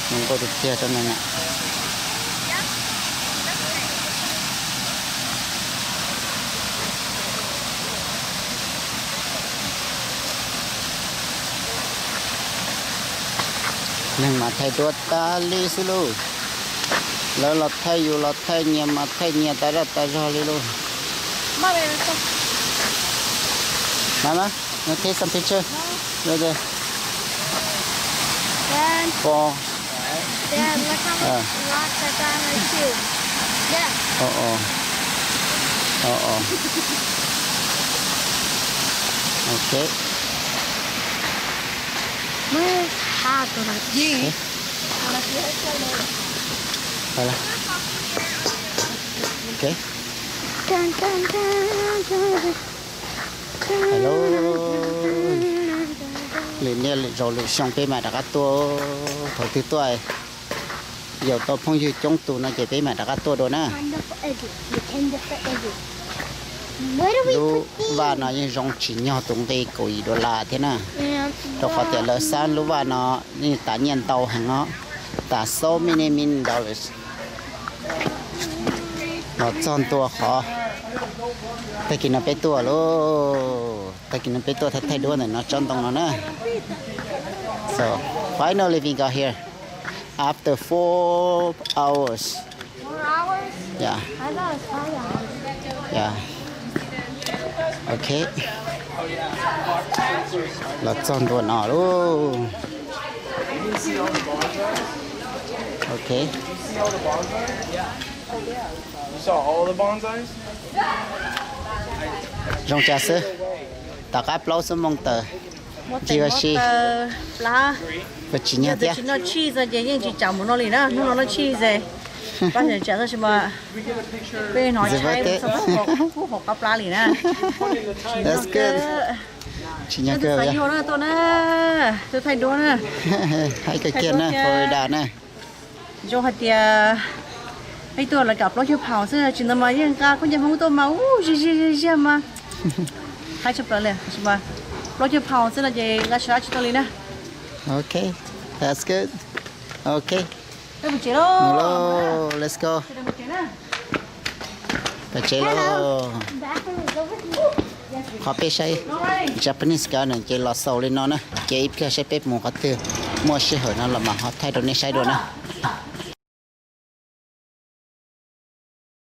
Zoo nkauj tiag tiag tsob no na. Neeg mas thaij duab tag li xwb lauj. Lawv los thaij, yus los thaij, nyias mas thaij nyias tas zaj tas zog li lauj. Mama, you take some picture? Right there. Then, then look how much rocks I got on my shoe. Yeah. Ồ, ồ. Ồ, ồ. Ok. Mới tha tụi nó gì? Ê. Thôi lah. Ok. Dun, dun, dun, dun, dun. Hello. Lwm niaj lwm zaus lwm xyoo peb mam rov qab tuaj. Thaum twg tuaj yaum tau phooj ywg coob tus no ces peb mam rov qab tuaj dua na. Lub vaj no yeej zoo tsis nyog tus nqi kaum yim dollar thiab na. Rau qhov tias lawv xab lub vaj no yeej tas nyiaj ntau heev os. Tas so many million dollars. Los txog ntua qhov tag kis no peb tuaj lauj. Tag kis no peb tuaj thaij thaij duab ntawm no tsob ntoo no na. So, finally we got here after four hours. Four hours? Yeah. I thought it was five hours. Yeah. Ok. Los txog ntua no lauj. Ok. You saw all the bonsais? Zoo cas xwb. Tom qab plaub xuab moos tawm. Muab tes muab taw plab. Puas tsis nyog thiab? Tsis noj tshij ces yeej tsis tsam mus no li na, hnub no noj tshij ces. Pab tsam tab sis mas peb hnov tshaib mus txog pub hauv qab plab li na. That's good. Tsis nyog kawg. Tuaj na, tuaj thaij duab na. Haib kawg kiag na, Florida na. Zoo hais tias peb tuaj lawv kam plaub caug pound xwb, tsis ntawd mas yeej nqa khaub ncaws Hmoob tuaj mas ub, ziag ziag ziag ziag mas. Haib tshaj plaws li, tab sis mas plaub caug pound xwb no ces nqa sab tsis tau li na. Ok, that's good. Ok. Mus lauj, let's go. Peb tsev lauj. Qhov peb saib Japanese garden ces los xaus li no na, ces ib pliag saib peb mus qhov twg, muaj sij hawm no los mas ho thaij rau nej saib dua na.